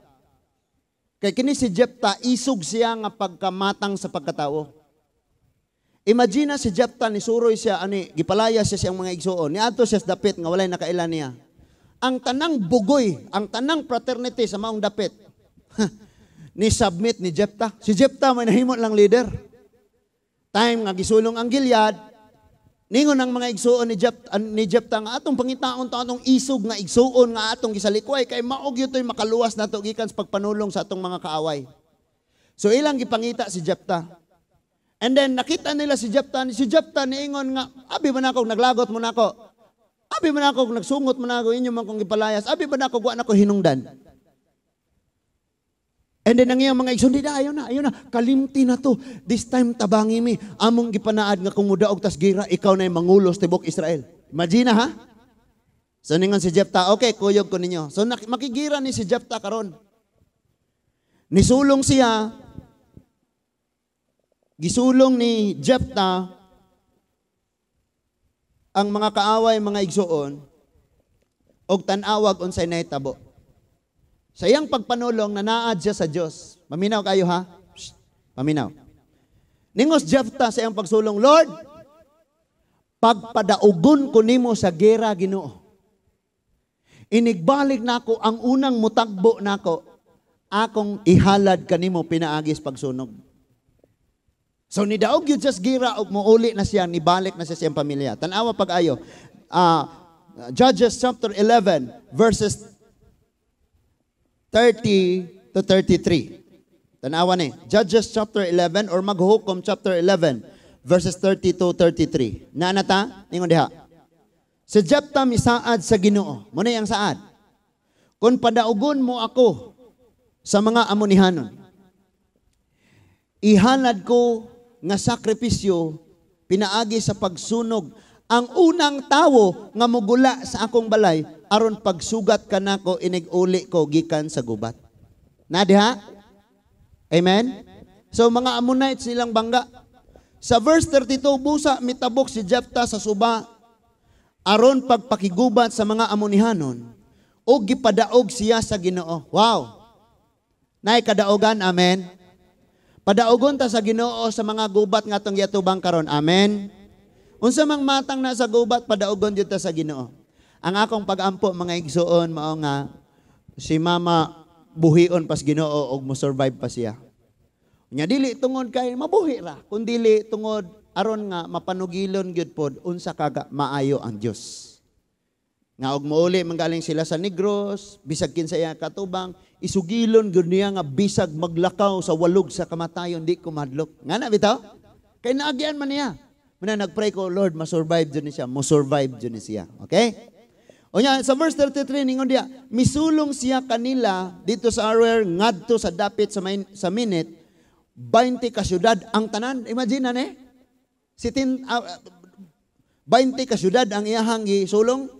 kay kini si Jepta isog siya nga pagkamatang sa pagkatao. Imagine na si Jepta ni suroy siya ani gipalaya siya siyang mga igsuon. Niadto siya sa dapit nga walay nakaila niya. Ang tanang bugoy, ang tanang fraternity sa maong dapit ni submit ni Jepta. Si Jepta may nahimo lang leader. Time nga gisulong ang Gilead, ningon ang mga igsuon ni Jepta nga atong pangitaon ta atong isog nga igsuon nga atong gisalikway kay mao gyud to'y makaluwas nato gikan sa pagpanulong sa atong mga kaaway. So ilang gipangita si Jepta. And then nakita nila si Jepta niingon nga, "Abi man ako naglagot mo nako. Abi man ako nagsungot mo nako, inyo man kong gipalayas. Abi man ako wa nako hinungdan." And then ang iyang mga igsoon, "Di na, ayaw na, ayaw na. Kalimti na to. This time tabangi mi. Among gipanaad nga kung mudaog tas gira, ikaw na yung mangulos tibok Israel." Imagine ha? So ningon si Jepta, "Okay, kuyog ko ninyo." So makigira ni si Jepta karon. Nisulong siya, gisulong ni Jepta ang mga kaaway, mga igsuon, og tan-awag unsay nahitabo. Sa iyang pagpanulong, nanaad siya sa Dios. Maminaw kayo ha? Shh, paminaw. Ningos Jepta sa iyang pagsulong, "Lord, pagpadaugon ko nimo sa gera, Ginoo. Inigbalik nako ang unang mutagbo nako, akong ihalad kanimo pinaagis pagsunog." So nidaog yun siya sa gira ug muuli na siya, nibalik na siya sa iyang pamilya. Tanawa pag-ayo. Judges chapter 11 verses 30 to 33. Tanawa ni. Judges chapter 11 or Maghuhukom chapter 11 verses 30 to 33. Naa na ta? Ningon diha. Si Jepta misaad sa Ginoo. Muna yang saad. "Kung padaugon mo ako sa mga Amonihanon, ihalad ko nga sakripisyo pinaagi sa pagsunog ang unang tawo nga mugula sa akong balay aron pagsugat kanako inig uli ko gikan sa gubat." Na diha? Amen? So mga Ammonites silang bangga. Sa verse 32, busa mitabok si Jepta sa suba aron pagpakigubat sa mga Amonihanon o gipadaog siya sa Ginoo. Wow. Naay kadaogan, amen. Padaogon ta sa Ginoo sa mga gubat nga atong giatubang karon. Amen. Unsa mang matang na sa gubat, padaogon jud ta sa Ginoo. Ang akong pag-ampo, mga igsuon, mao nga si mama buhion pas Ginoo og mo survive pa siya. Nya dili tungod kay mabuhi ra, kun dili tungod aron nga mapanugilon gyud pod unsa ka maayo ang Dios. Nga og mouli manggaling sila sa Negros, bisag kinsa iya katubang, isugilon gyud niya nga bisag maglakaw sa walog sa kamatayon, di ko mahadlok. Nga na bitaw? Kay naagian man niya. Muna nagpray ko, "Lord, ma-survive jud ni siya, mo survive jud ni siya." Okay? O nya, sa verse 33, ningon diya, misulong siya kanila dito sa Aroer ngadto sa dapit sa Minit, 20 ka syudad ang tanan. Imagine na ni. 20 ka syudad ang iyahang gisulong.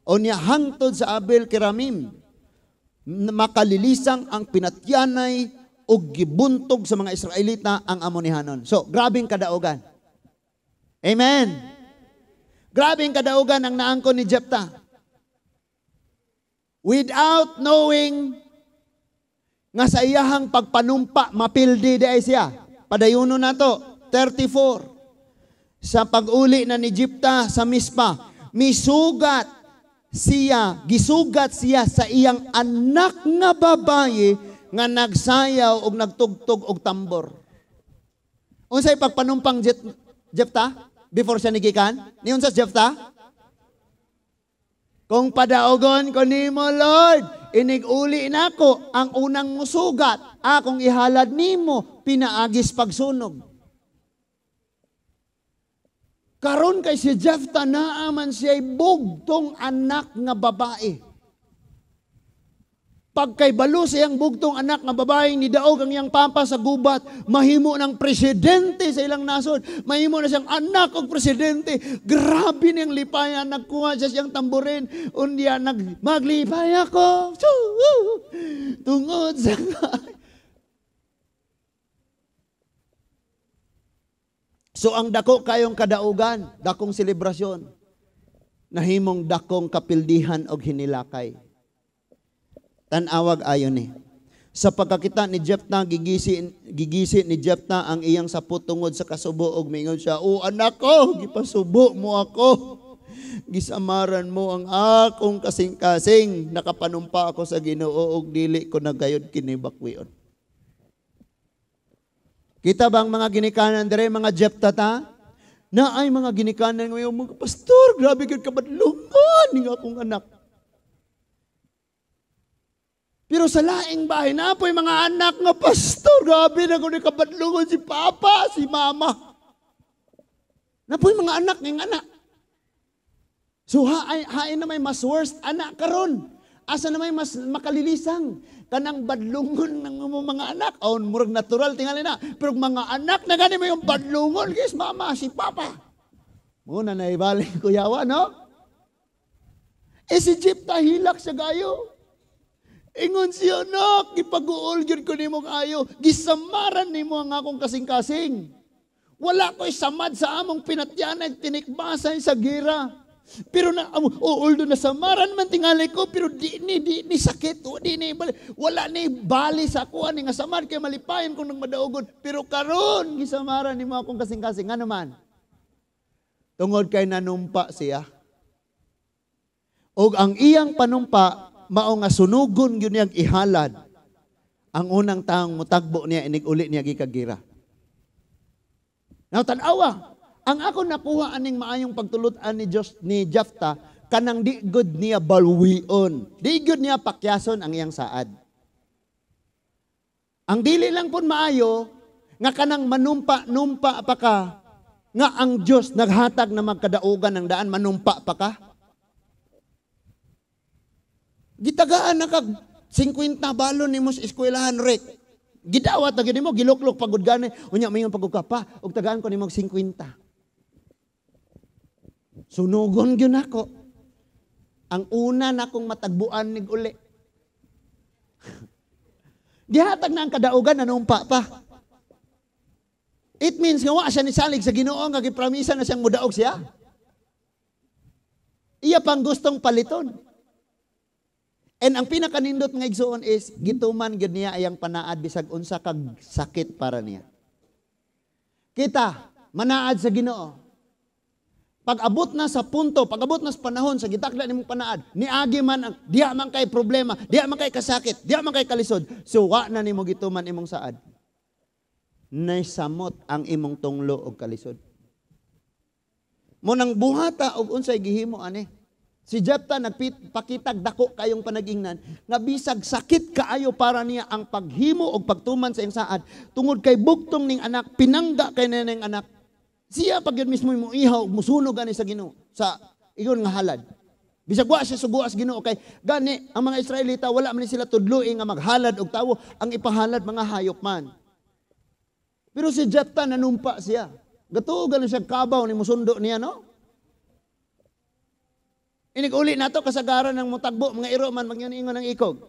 O niya hangtod sa Abel Keramim. Makalilisang ang pinatyanay ug gibuntog sa mga Israelita ang Amonihanon. So, grabing kadaogan. Amen. Grabing kadaugan ang naangkon ni Jepta. Without knowing nga sa iyahang pagpanumpa, mapildi di ay siya. Padayuno na to, 34. Sa pag-uli na ni Jepta sa Mispa, misugat siya, gisugat siya sa iyang anak nga babaye nga nagsayaw og nagtugtog og tambor. Unsay pagpanumpang Jepta before siya nigikan? Ni unsa si Jepta? "Kung padaogon ko nimo, Lord, inig-uli nako ang unang musugat, akong ihalad nimo pinaagis pagsunog." Karon kay si Jepta naaman siya'y bugtong anak nga babae. Pagkaybalo sa iyang bugtong anak nga babae, ni daog ang iyang papa sa gubat, mahimo ng presidente sa ilang nasod, mahimo na siyang anak og presidente. Grabe niyang lipayan, nagkuha siya siyang tamborin, unya nag maglipay ako. Tungod sa. So ang dako kayong kadaugan, dakong selebrasyon, nahimong dakong kapildihan og hinilakay. Tan-awag ayo ni. Sa pagkakita ni Jepta, gigisi, gigisi ni Jepta ang iyang sapot tungod sa kasubo og mingon siya, "O anak ko, gipasubo mo ako. Gisamaran mo ang akong kasing-kasing. Nakapanumpa ako sa Ginoo og dili ko nagayod kini bakwion." Kita ba ang mga ginikanan dire, mga Jepta ta? Na ay mga ginikanan ngayon, mga pastor, grabe gyud kabadlungan ning akong anak. Pero sa laing bahay na po'y mga anak nga, "Pastor, grabe na kung kabadlungon si papa, si mama." Na po'y mga anak ng anak. So hain, hain na may mas worst anak karon. Asa na may mas makalilisang? Kanang badlungon ng mga anak. Oh, murag natural tingali na. Pero mga anak na gani mo yung badlungon, guys, mama, si papa. Muna na ibalik kuyawa, no? Eh si Jepta, hilak siya gayo. Ingon siya, "Anak, gipaguol gyud ko nimo kaayo. Gisamaran nimo ang akong kasing-kasing. Wala ko'y samad sa among pinatyanag tinikbasay sa gira. Pero na, oh, although nasamaran man tingali ko, pero di ni sakit, o di ni, wala ni bali sa ako ani nga samad kay malipayon kung nang madaugon. Pero karon gisamaran nimo akong kasing-kasing." Ngano man? Tungod kay nanumpa siya. Og ang iyang panumpa mao nga sunugon gyud niyang ihalad ang unang taong mutagbo niya inig uli niya gikan gira. Now tan-awa, ang ako nakuha aning maayong pagtulut-an ni Dios ni Jafta, kanang di gud niya balwion. Di gud niya pakyason ang iyang saad. Ang dili lang pud maayo nga kanang manumpa-numpa pa ka nga ang Dios naghatag na magkadaugan ng daan, manumpa pa ka. Gitagaan na kag 50 balon nimo sa eskwelahan, Rick. Gidawat na gyud nimo, giluklok pagod gani. Unya mayon pagod ka pa, ug tagaan ko nimo og 50. Sunugon gyud nako. Ang una na akong matagbuan nig uli. Gihatag na ang kadaugan, nanumpa pa. It means nga wa siya nisalig sa Ginoo nga gipramisa na siyang mudaog siya. Iya pang gustong paliton. And ang pinakanindot nga, igsuon, is gituman gyud niya ayang panaad bisag unsa kag sakit para niya. Kita, manaad sa Ginoo. Pag abot na sa punto, pag abot na sa panahon sa gitakda nimong panaad, niagi man ang diya man kay problema, diya man kay kasakit, diya man kay kalisod, so wa na nimo gituman imong saad. Naisamot ang imong tunglo og kalisod. Mo nang buhata og unsay gihimo ani. Si Jepta nagpakitag dako kayong panagingnan nga bisag sakit kaayo para niya ang paghimo og pagtuman sa iyang saad tungod kay bugtong ning anak, pinangga kay ning anak. Siya pag yun mismo mo ihaw musunog ani sa Ginoo sa iyon nga halad. Bisag wa siya suguas Ginoo kay gani ang mga Israelita, wala man sila tudloi nga maghalad og tawo, ang ipahalad mga hayop man. Pero si Jepta, nanumpa siya. Gatuo gani siya kabaw ni musundo niya, no? Inig uli nato kasagaran ng mutagbo, mga iro man magyun ingon ng ikog.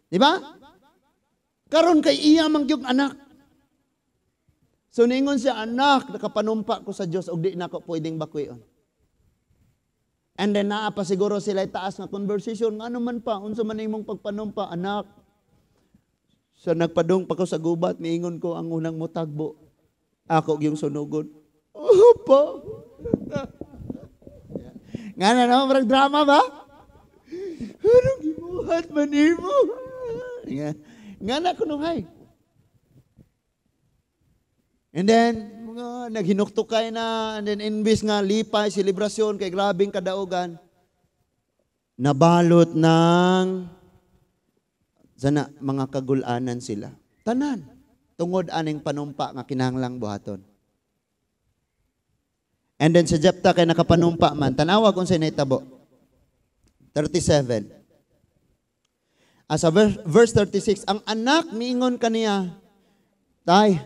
Di ba? Karon kay iya man gyud anak. So ningon siya, "Anak, nakapanumpa ko sa Dios og di nako pwedeng bakwion." And then naa pa siguro sila taas nga conversation, "Ngano man pa, unsa man imong pagpanumpa, anak?" "Sa nagpadung pa ko sa gubat, niingon ko ang unang mutagbo, ako yung sunugon." "Oh, pa." Nga na naman, parang drama ba? Anong gibuhat man nimo? Nga, nga na kunuhay. And then, mga naghinuktukay na, and then imbis nga lipay, selebrasyon, kay grabing kadaugan, nabalot ng sana mga kagulanan sila. Tanan. Tungod aning panumpa nga kinahanglang buhaton. And then sa Jepta kay nakapanumpa man, tanawa kung sa nahitabo. 37. As sa verse 36, ang anak miingon kaniya, "Tay,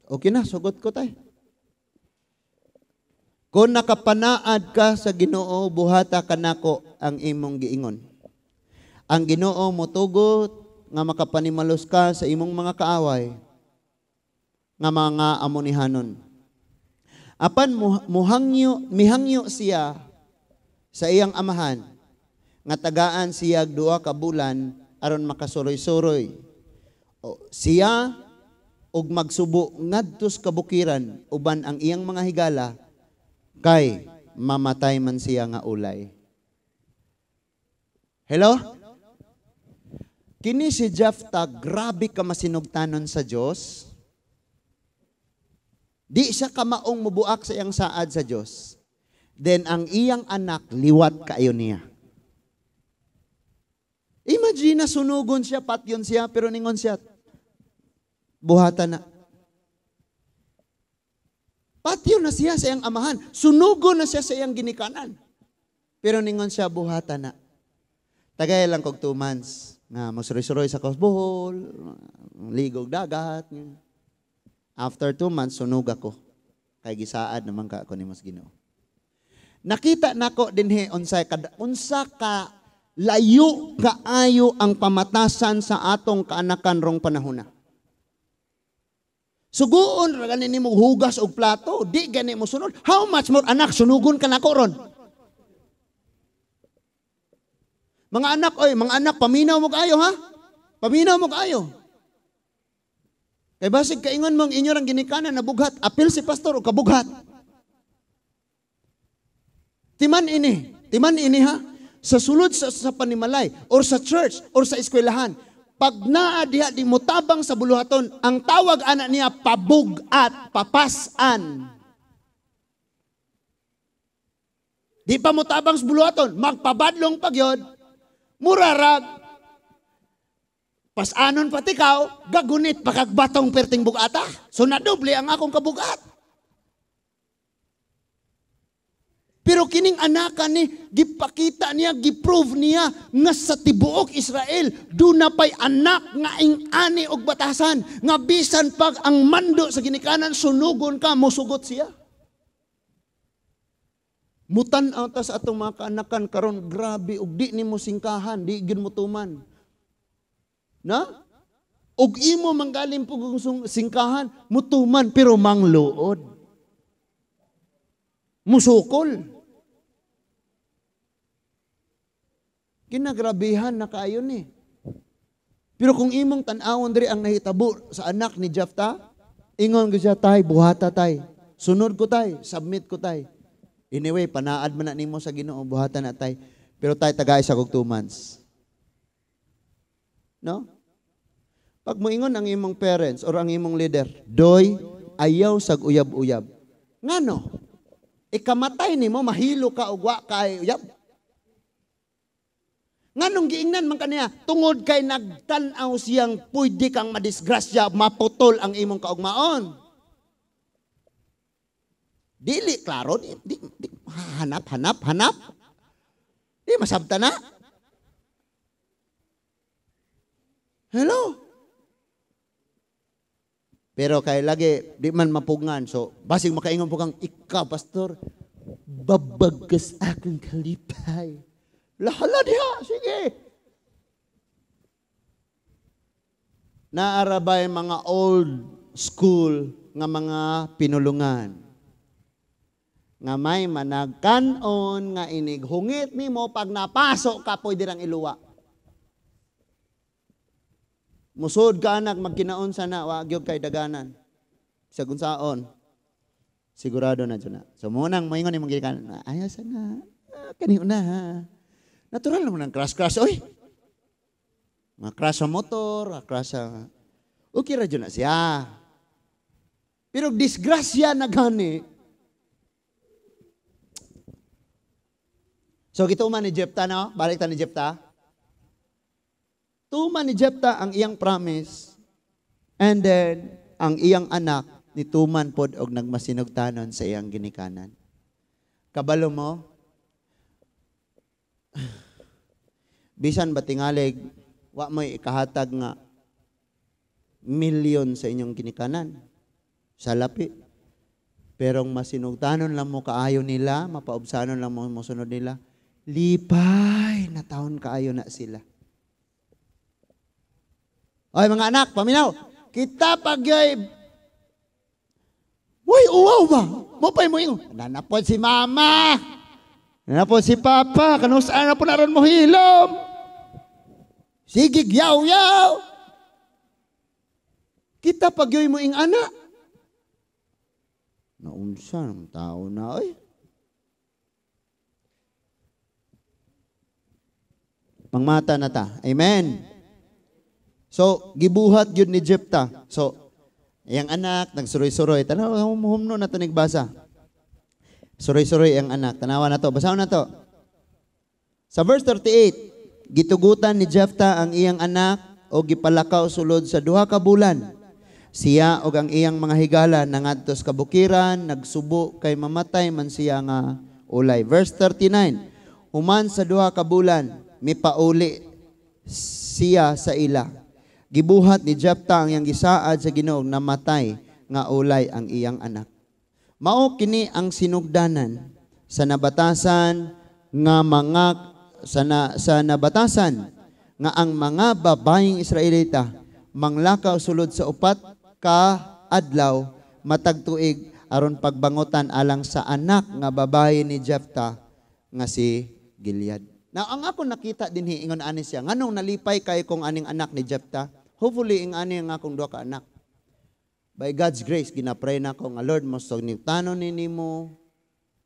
okay na, sugot ko, tay. Kung nakapanaad ka sa Ginoo, buhata kanako ang imong giingon. Ang Ginoo motugot nga makapanimalos ka sa imong mga kaaway nga mga Amonihanon." Apan muhangyo, mihangyo siya sa iyang amahan. Nga tagaan siya 2 ka bulan aron makasuroy-suroy. O, siya og magsubo ngadto sa kabukiran uban ang iyang mga higala kay mamatay man siya nga ulay. Hello? Kini si Jephthah, grabe ka masinugtanon sa Dios. Di siya kamaong mubuak sa iyang saad sa Dios. Then ang iyang anak liwat kaayo niya. Imagine na sunugon siya, patyon siya, pero ningon siya, buhatan na. Patyon na siya sa iyang amahan. Sunugon na siya sa iyang ginikanan. Pero ningon siya, buhatan na. Tagay lang kog 2 months. Nga, masuroy-suroy sa Bohol, ligog dagat. After 2 months, sunog ako. Kay gisaad naman ka ako ni mas Ginoo. Nakita nako dinhi unsa ka layo kaayo ang pamatasan sa atong kaanakan rong panahona. Suguon ra gani nimo hugas og plato, di gani mo sunod. How much more anak sunugon ka nako ron? Mga anak, oy, mga anak, paminaw mo kaayo ha? Paminaw mo kaayo. Kay basig kaingon mong inyo rang ginikanan na bughat, apil si pastor o kabughat. Timan ini ha? Sa sulod sa panimalay, or sa church, or sa eskwelahan, pag naa diha di motabang sa buluhaton, ang tawag ana niya pabugat, papasan. Di pa motabang sa buluhaton, magpabadlong pagyod, murarag, pasanon patikaw, gagunit pakagbatong perting bugata. So nadoble ang akong kabugat. Pero kining anaka ni, gipakita niya, giprove niya, nga sa tibuok Israel, duna pa'y anak nga ing-ani og batasan, nga bisan pag ang mando sa ginikanan, sunugon ka, musugot siya. Mutan-aw ta sa atong mga kaanakan karon, grabe, og di nimo singkahan, di gyud mo tuman. Na? Og imo manggaling pug singkahan, mutuman, pero mangluod. Musukol. Kinagrabehan na kaayo ni. Pero kung imong tan-awon diri ang nahitabo sa anak ni Jephthah, ingon ko siya, tay, buhata tay. Sunod ko tay, submit ko tay. Anyway, panaad man na nimo sa Ginoo, buhata na tay. Pero tay, tagay sa kog 2 months. No? Pag moingon ang imong parents or ang imong leader, doy, ayaw sag uyab-uyab. Ngano? Ikamatay nimo, mahilo ka og wa kay uyab. Nganong giingnan man kaniya, tungod kay nagtan-aw siyang pwede kang madisgrasya, maputol ang imong kaugmaon. Dili, klaro, di, hanap, hanap, hanap. Di, masabta na. Hello? Pero kay lagi, di man mapugngan. So, basig makaingon po kang, ikaw, pastor, babagkas akong kalipay. Lahala diha, sige. Naarabay mga old school nga mga pinulungan. Nga may managkanon nga inighungit nimo pag napasok ka pwede rang iluwa. Musod ka anak magkinaon sana wa gyud kay daganan. Sa gunsaon. Sigurado na jud na. So munang moingon imong gikan, ayaw sana. Kani una ha. Natural naman ang crash-crash, oy. Mga crash sa motor, crash sa... Okay ra jud na siya. Pero disgrasya na gani. So, gituman ni Jephthah, no? Balik ta ni Jephthah. Tuman ni Jephthah ang iyang promise. And then, ang iyang anak, nituman pod og nagmasinugtanon sa iyang ginikanan. Kabalo mo, bisan ba tingalig, wa mo'y ikahatag nga milyon sa inyong ginikanan, sa lapi. Pero masinugtanon lang mo kaayo nila, mapaubsanon lang mo mosunod nila, lipay na taon kaayo na sila. Oy mga anak, paminaw, kita pagyoy, uy, uwaw ba? Mupay mo ingon, nanapod si mama. Na po si Papa, kanus-a na po naron mo hilom. Sige, yaw-yaw. Kita pagyoy mo ing ana. Naunsa ng tao na, ay. Pangmata na ta. Amen. So, gibuhat yun ni Jepta. So, iyang anak, nagsuroy-suroy. Tanawa, humno na ito nagbasa. Suroy-suroy ang anak. Tanawa na to. Basahon na to. Sa verse 38, gitugutan ni Jepta ang iyang anak o gipalakaw sulod sa 2 ka bulan. Siya og ang iyang mga higala nangadto sa kabukiran, nagsubo kay mamatay man siya nga ulay. Verse 39, human sa 2 ka bulan, mipauli siya sa ila. Gibuhat ni Jepta ang iyang gisaad sa Ginoo, namatay nga ulay ang iyang anak. Mao kini ang sinugdanan sa nabatasan nga mga sa nabatasan nga ang mga babaeng Israelita manglakaw sulod sa 4 ka adlaw matag tuig aron pagbangutan alang sa anak nga babae ni Jepta nga si Gilead. Now, ang ako nakita dinhi ingon ani siya, nganong nalipay kay kong aning anak ni Jepta? Hopefully ing ani ang akong duha ka anak. By God's grace, ginapray na ko nga Lord, mo so nitanon ni nimo.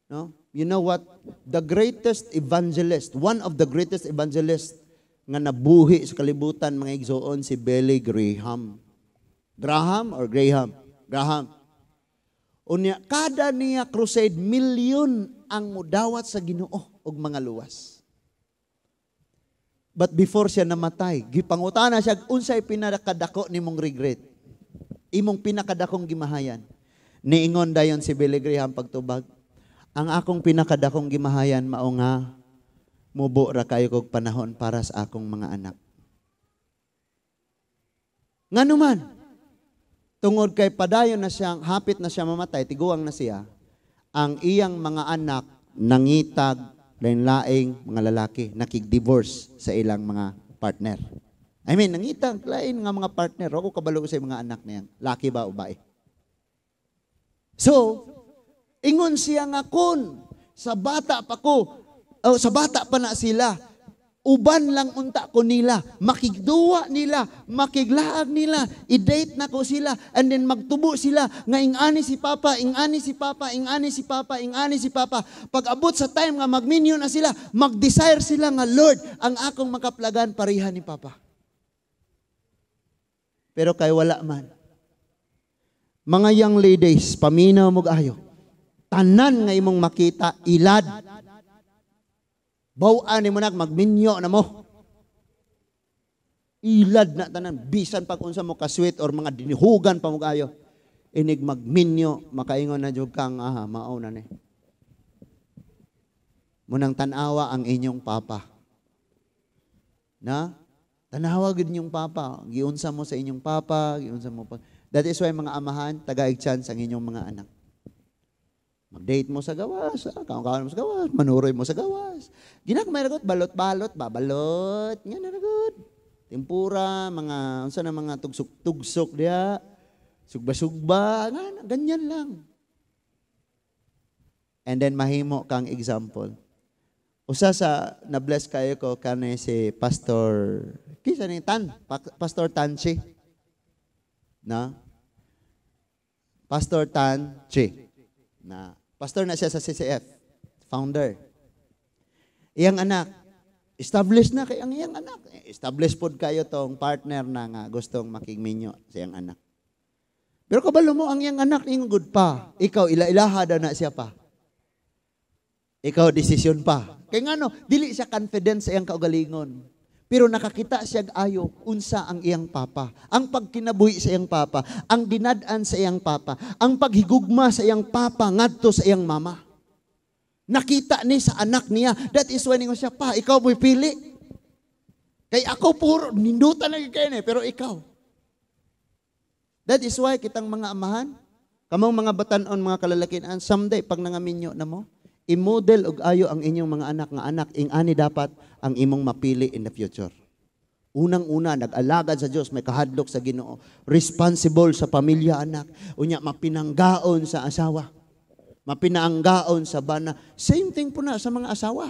No? You know what? The greatest evangelist, one of the greatest evangelists nga nabuhi sa kalibutan mga igsoon, si Billy Graham. Graham or Graham? Graham. Unya, kada niya crusade, milyon ang mudawat sa Ginoo og mga luwas. But before siya namatay, gipangutana siya, unsay pinakadako nimong regret? Imong pinakadakong gimahayan. Niingon dayon si Billy Graham pagtubag, ang akong pinakadakong gimahayan mao nga mubo ra kayo kog panahon para sa akong mga anak. Nganuman, tungod kay padayon na siyang, hapit na siya mamatay, tiguang na siya, ang iyang mga anak nangitag lain-laing mga lalaki, nakig-divorce sa ilang mga partner. I mean, nangitag lain nga mga partner. Ako kabalo sa mga anak niyang, laki ba o bae. So, ingon siya nga kun, sa bata pa ko, o sa bata pa na sila, uban lang unta ko nila, makigduwa nila, makiglaag nila, i-date na ko sila, and then magtubo sila, nga ingani si Papa, ingani si Papa, ingani si Papa, ingani si Papa. Pag abot sa time nga magminyo na sila, mag-desire sila nga, Lord, ang akong makaplagan pareha ni Papa. Pero kay wala man. Mga young ladies, paminaw mo ayo. Tanan nga imong makita, ilad. Bawaan ni mo na, magminyo na mo. Ilad na tanan. Bisan pag unsa mo ka-sweet or mga dinihugan pa mo kayo. Inig magminyo, makaingon na jud kang, aha, mao na ni. Munang tanawa ang inyong papa. Na? Tanawa gid inyong papa. Giunsa mo sa inyong papa, giunsa mo pa. That is why mga amahan, tagaig chance ang inyong mga anak. Mag-date mo sa gawas, kaon-kaon mo sa gawas, manuroy mo sa gawas. Ginagmay ragot, balot-balot, babalot, nga na ragot. Tempura, mga, unsa na mga tugsok-tugsok diya, sugba-sugba, nga na, ganyan lang. And then mahimo kang example. Usa sa na-bless kayo ko kani si Pastor, kisa ni Tan, Pastor Tan Chi. Na? Pastor Tan Chi. Na pastor na siya sa CCF, founder. Iyang anak, established na kay ang iyang anak. Established pod kayo tong partner na nga gustong makigminyo sa iyang anak. Pero kabalo mo ang iyang anak ingon good pa. Ikaw ila-ilaha daw na siya pa. Ikaw desisyon pa. Kay ngano, dili siya confident sa iyang kaugalingon. Pero nakakita siya ayo unsa ang iyang papa, ang pagkinabuhi sa iyang papa, ang dinad-an sa iyang papa, ang paghigugma sa iyang papa ngadto sa iyang mama. Nakita ni sa anak niya. That is why ningon siya, pa, ikaw mo'y pili. Kay ako puro, nindutan na kayo ni, pero ikaw. That is why kitang mga amahan, kamong mga batanon, mga kalalakian, someday pag nangaminyo na mo, i-model og ayo ang inyong mga anak nga anak, ing-ani dapat ang imong mapili in the future. Unang-una, nag-alagad sa Dios, may kahadlok sa Ginoo, responsible sa pamilya anak, unya mapinanggaon sa asawa, Mapinaanggaon sa bana. Same thing po na sa mga asawa.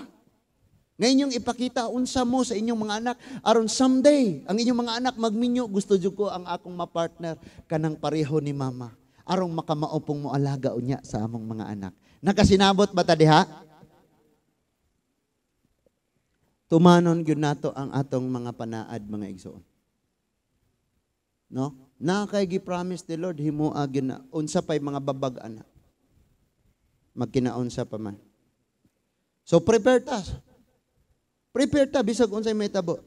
Nga inyong ipakita unsa mo sa inyong mga anak aron someday ang inyong mga anak magminyo, "Gusto jud ko ang akong mapartner kanang pareho ni mama," aron makamaopong mo alaga unya sa among mga anak. Nakasinabot ba ta diha? Tumanon gyud nato ang atong mga panaad, mga igsoon. No? Na kay gi-promise the Lord, himoa gyud na, unsa pay mga babag ana. Magkinaunsa pa man. So prepare ta. Prepare ta bisag unsay mahitabo.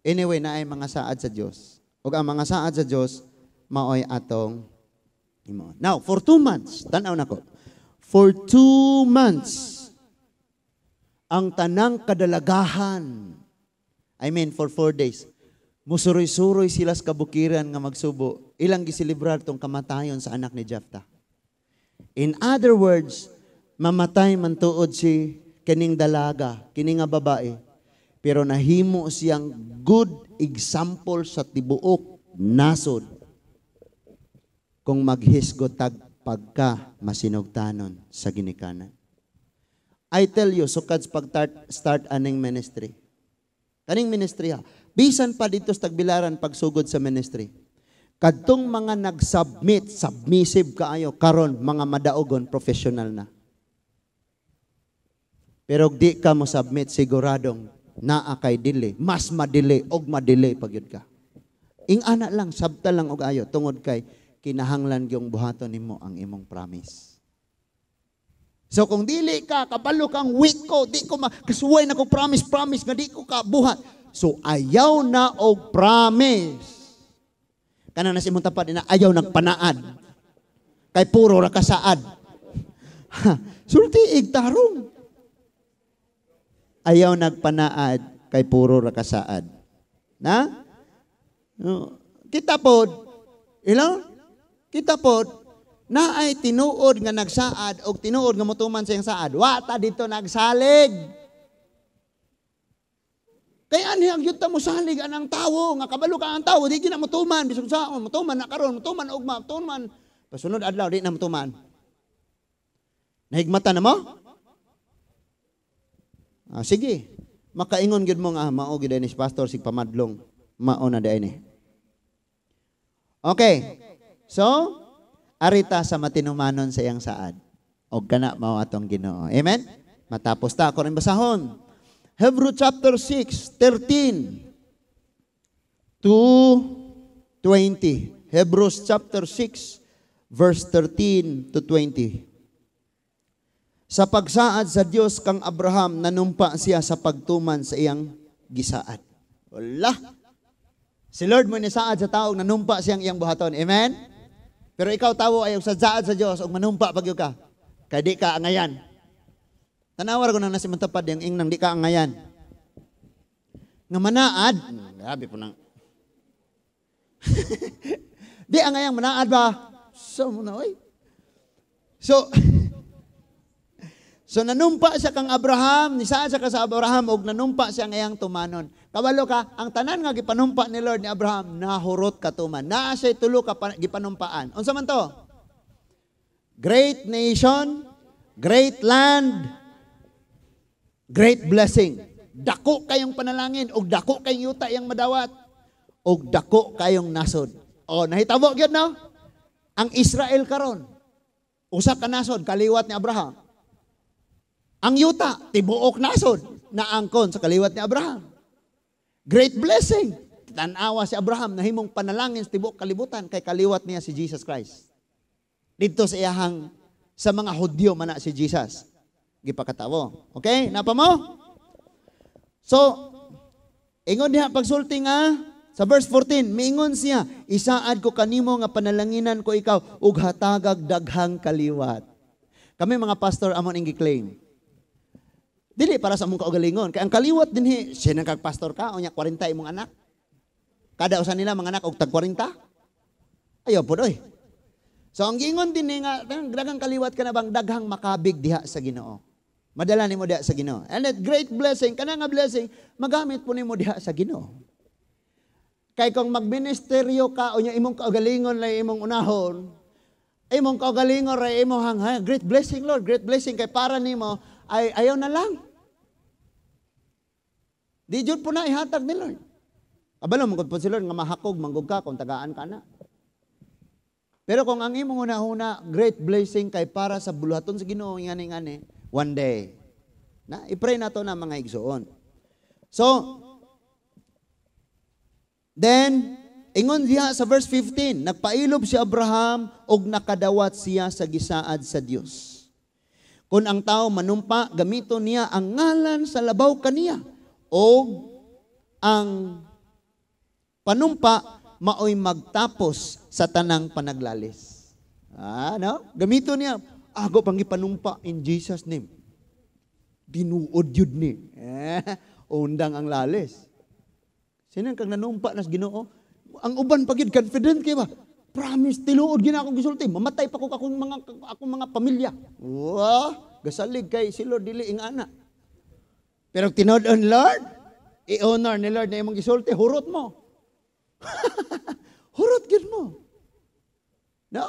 Anyway, naay mga saad sa Dios. Ug ang mga saad sa Dios maoy atong himuon. Now, for 2 months, tan-aw nako. For 2 months, ang tanang kadalagahan, I mean for 4 days, musuroy-suroy sila sa kabukiran nga magsubo. Ilang giselebrar tong kamatayon sa anak ni Jephthah. In other words, mamatay man tuod si kining dalaga, kini nga babae, pero nahimo siyang good example sa tibuok nasod kung maghisgot tag pagka masinugtanon sa ginikanan. I tell you, sukad pag start aning ministry. Kaning ministry ha. Bisan pa dito sa Tagbilaran pagsugod sa ministry. Kadtong mga nag-submit, submissive kaayo, karon mga madaogon, professional na. Pero di ka mo submit, siguradong naa kay dili, mas madili og madili pag yun ka. Ing ana lang, sabta lang og ayo tungod kay kinahanglan gyung buhaton nimo ang imong promise. So kung dili ka, kabalo kang weak ko, di ko kasuway na ko promise, promise nga di ko ka buhat. So ayaw na og promise. Kana na si imong tapad na ayaw nagpanaad. Kay puro ra kasaad. Sulti ig tarong. Ayaw nagpanaad kay puro ra kasaad. Na? No. Kita pod, ilaw? Kita pod, na ay tinuod nga nagsaad o tinuod nga motuman sa iyang saad. Wa ta dito nagsalig. Kay anhi ang gyud ta mo salig anang tawo nga kabalo ka ang tawo di gyud na motuman bisag saon motuman na karon, motuman ugma, motuman pasunod adlaw, di na motuman. Nahigmata na mo? Ah, sige. Makaingon gyud mo nga, "Ah, mao gyud ni pastor sig pamadlong. Mao na diay ni." Okay. So, arita sa matinumanon sa iyang saad. Og kana mao atong Ginoo. Amen? Matapos ta ako rin basahon. Hebrew chapter 6, 13 to 20. Hebrews chapter 6, verse 13 to 20. Sa pagsaad sa Dios kang Abraham, nanumpa siya sa pagtuman sa iyang gisaad. Wala. Si Lord mo nisaad sa tao, nanumpa siyang iyang buhaton. Amen? Pero ikaw tawo ay sa saad sa Dios ug manumpa pag ka. Kay di ka angayan. Tanawar ko nang nasi matapad yung ingnang di ka angayan. Nga manaad, grabe po nang. Di angayang manaad ba? So mo na oy. So nanumpa siya kang Abraham, nisaad siya ka sa Abraham og nanumpa siya ngayang tumanon. Kabalo ka, ang tanan nga gipanumpa ni Lord ni Abraham, nahurot katuman. Naa siya tulo ka gipanumpaan. Unsa man to? Great nation, great land, great blessing. Dako kayong panalangin og dako kayong yuta yang madawat og dako kayong nasod. O nahitabo gyud no? Ang Israel karon usa ka nasod kaliwat ni Abraham. Ang yuta, tibuok nasod naangkon sa kaliwat ni Abraham. Great blessing. Tanawa si Abraham nahimong panalangin sa tibuok kalibutan kay kaliwat niya si Jesus Christ. Dito sa iyahang sa mga Hudyo man na si Jesus. Gipakatawo. Okay? Napa mo? So, ingon diha pagsulti nga sa verse 14, miingon siya, "Isaad ko kanimo nga panalanginan ko ikaw ug hatagag daghang kaliwat." Kami mga pastor amon ing gi-claim. Dili para sa among kaugalingon. Kay ang kaliwat dinhi, siya kag pastor ka, unya 40 imong anak. Kada usa nila mga anak og tag 40. Ayaw po oy. So ang giingon dinhi nga daghang kaliwat ka na bang daghang makabig diha sa Ginoo. Madala nimo diha sa Ginoo. And that great blessing, kana nga blessing, magamit po nimo diha sa Ginoo. Kay kung magministeryo ka unya imong kaugalingon lang imong unahon, Imong kaugalingon ra imong hang, "Great blessing, Lord, great blessing," kay para nimo ay ayaw na lang. Di jud po na ihatag ni Lord. Kabalo man po si Lord nga mahakog manggug ka kung tagaan ka na. Pero kung ang imong una-una, great blessing kay para sa buluhaton sa Ginoo ngani ngani, one day. Na i-pray nato na, mga igsoon. So, then ingon diha sa verse 15, nagpailob si Abraham og nakadawat siya sa gisaad sa Dios. Kung ang tao manumpa, gamito niya ang ngalan sa labaw kaniya og ang panumpa maoy magtapos sa tanang panaglalis. Ah, no? Gamito niya, ako pang gipanumpa in Jesus' name. Tinuod yun ni. Eh, undang ang lalis. Sino kang nanumpa nas Ginoo? Ang uban pa gyud confident kay ba? Promise, tinuod gyud akong gisulti. Mamatay pa ko akong mga pamilya. Wah, gasalig kay si Lord dili ing ana. Pero tinuod on Lord, i-honor ni Lord na imong gisulti, hurot mo. Hurot gyud mo. No?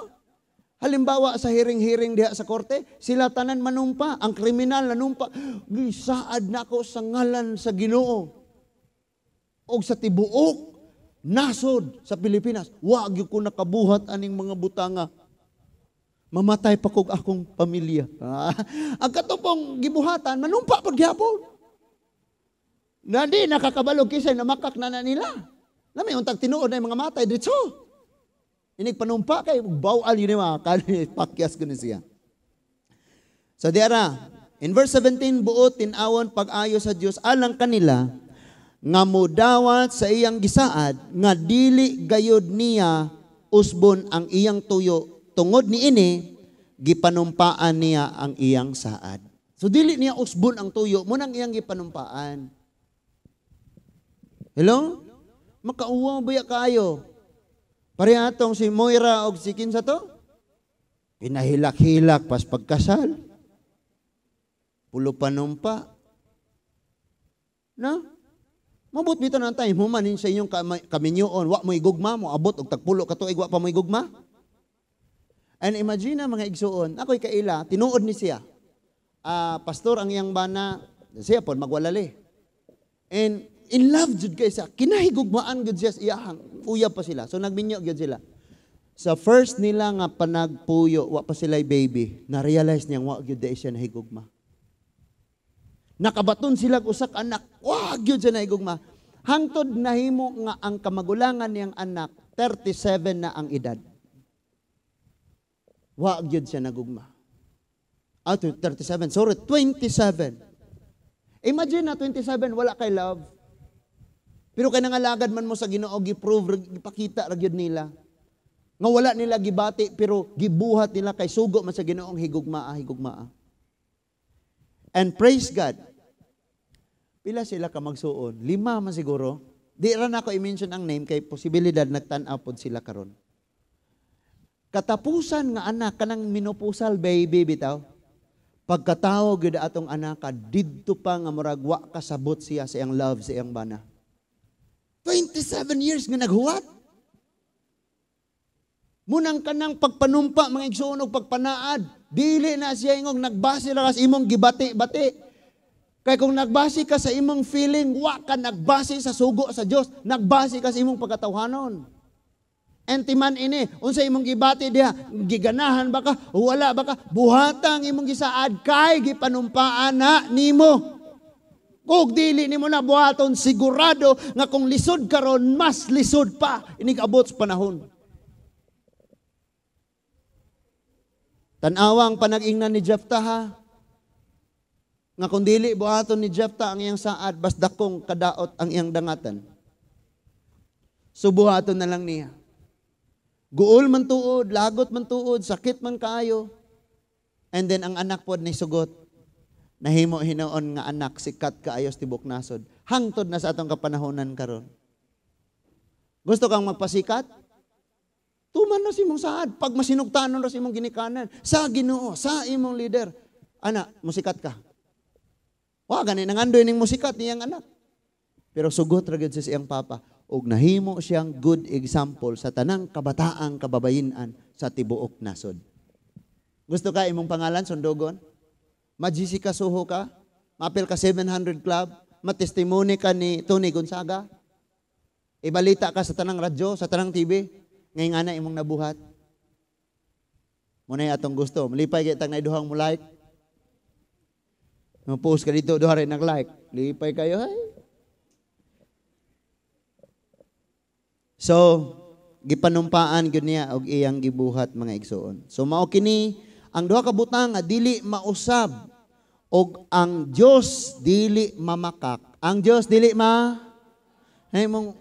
Halimbawa sa hearing-hearing diha sa korte, sila tanan manumpa, ang kriminal nanumpa, "Gisaad nako sa ngalan sa Ginoo og sa tibuok nasod sa Pilipinas, wa gyud ko nakabuhat aning mga butanga. Mamatay pa kog akong pamilya." Ah, ang katong gibuhatan, manumpa pag gyapon. Na di nakakabalo kisay namakak na na nila. Nami untag tinuod na yung mga matay dito. Inig panumpa kay bawal yun yung mga pakyas ko ni siya. So diara, in verse 17, buot tin-awon pag-ayo sa Dios alang kanila nga mudawat sa iyang gisaad nga dili gayod niya usbon ang iyang tuyo, tungod niini gipanumpaan niya ang iyang saad. So dili niya usbon ang tuyo mo nang iyang gipanumpaan. Hello? Makauwaw ba kaayo? Pareha atong si Moira og si kinsa to? Pinahilak-hilak pas pagkasal. Pulo panumpa. No? Mabot bitaw ng time, humanin sa inyong kaminyoon, wa mo igugma mo, abot og tagpulo ka tuig, wa pa mo igugma. And imagine na, mga igsuon, ako'y kaila, tinuod ni siya. Pastor ang iyang bana, siya pod magwalali. And in love jud kay siya, kinahigugmaan gud siya sa iyahang, uyab pa sila. So nagminyo gyud sila. Sa first nila nga panagpuyo, wa pa sila baby, na-realize niya wa gyud dai siya nahigugma. Nakabaton sila usak anak, wa gyud siya nahigugma. Hangtod nahimo nga ang kamagulangan niyang anak, 37 na ang edad. Wa gyud siya nagugma. Ah, 37, sorry, 27. Imagine na 27, wala kay love. Pero kay nangalagad man mo sa Ginoo, gi-prove, gipakita ra gyud nila. Nga wala nila gibati pero gibuhat nila kay sugo man sa Ginoong higugmaa, higugmaa. And praise God. Pila sila ka magsuon? Lima man siguro. Di ra na ako i-mention ang name kay posibilidad nagtan-aw pod sila karon. Katapusan nga anak kanang menopausal baby bitaw. Pagkatawo gyud atong anak didto pa nga murag wa kasabot siya sa iyang love sa iyang bana. 27 years nga naghuwat. Munang kanang pagpanumpa, mga igsuon, og pagpanaad, dili na siya ingong nagbase ra ka sa imong gibati-bati. Kay kung nagbase ka sa imong feeling, wa ka nagbase sa sugo sa Dios, nagbase ka sa imong pagkatawhanon. Entiman ini, unsa imong gibati diha, giganahan ba ka, wala ba ka, buhatang imong gisaad kay gipanumpaan na nimo. Kung dili nimo na buhaton, sigurado nga kung lisod karon, mas lisod pa inig abot sa panahon. Tan-awa ang panag-ingnan ni Jephthah ha. Nga kung dili buhaton ni Jephthah ang iyang saad, bas dakong kadaot ang iyang dangatan. So buhaton na lang niya. Guol man tuod, lagot man tuod, sakit man kaayo. And then ang anak pod ni sugot. Nahimo hinuon nga anak sikat kaayo sa tibok nasod. Hangtod na sa atong kapanahonan karon. Gusto kang magpasikat? Tuman na sa imong saad. Pag masinugtanon ra sa imong ginikanan, sa Ginoo, sa imong leader. Ana, musikat ka. Wa gani nangandoy ning musikat niyang anak. Pero sugot ra gyud sa iyang papa og nahimo siyang good example sa tanang kabataang kababayen-an sa tibuok nasod. Gusto ka imong pangalan sundugon? Ma-Jessica Soho ka? Maapil ka 700 Club? Ma-testimony ka ni Tony Gonzaga? Ibalita ka sa tanang radyo, sa tanang TV? Ngayon nga na imong nabuhat. Muna atong gusto. Malipay kay tang duhang mo like. Mo-post ka dito, duha rin nag-like. Lipay kayo, hay. So, gipanumpaan gyud niya og iyang gibuhat, mga igsoon. So mao kini ang duha ka butang nga dili mausab og ang Dios dili mamakak. Ang Dios dili ma ay mong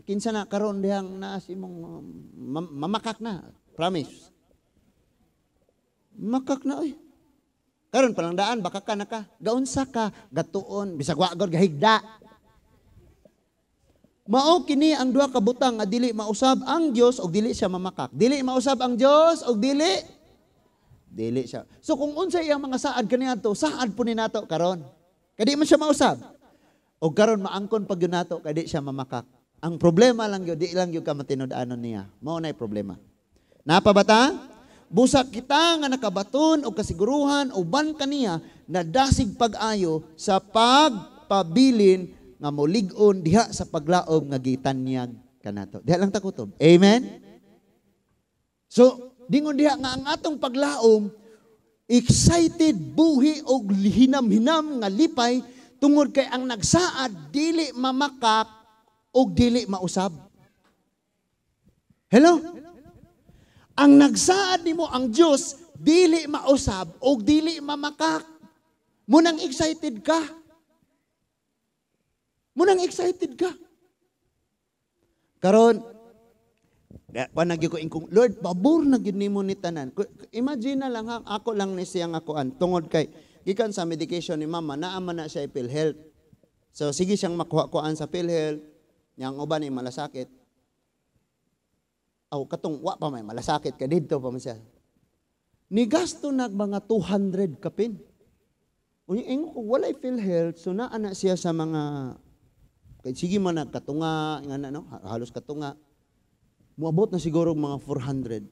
kinsa na karon dihang naas imong mamakak na, promise. Makak na oy. Karon palang daan baka ka na ka. Gaunsa ka gatuon bisag wa gud gahigda. Mao kini ang duha ka butang nga dili mausab ang Dios og dili siya mamakak. Dili mausab ang Dios og dili dili siya. So kung unsa iyang mga saad kaniadto, saad po ni nato karon. Kay di man siya mausab. Og karon maangkon pag yun nato kay di siya mamakak. Ang problema lang gyud, di lang gyud ka matinud-anon niya. Mao nay problema. Napa ba ta? Busa kita nga nakabaton og kasiguruhan uban kaniya nadasig pag-ayo sa pagpabilin nga molig-on diha sa paglaom nga gitanyag kanato. Diha lang takutob. Amen? So, dingon diha nga ang atong paglaom excited, buhi og hinam-hinam nga lipay tungod kay ang nagsaad dili mamakak og dili mausab. Hello? Ang nagsaad nimo ang Dios dili mausab og dili mamakak. Munang excited ka. Munang excited ka. Karon, pa nagyo ko ingkong, Lord, pabor na gyud nimo ni tanan. Imagine na lang ha, ako lang ni siyang akuan tungod kay gikan sa medication ni mama, naa man na siya PhilHealth. So sige siyang makuha-kuan sa PhilHealth, niyang uban ni malasakit. Aw katong wa pa may malasakit ka didto pa man siya. Ni gasto nag mga 200 kapin. Unya ingon ko walay PhilHealth, so naa na siya sa mga kay sige man nagkatunga nga na no, halos katunga. Muabot na siguro mga 400.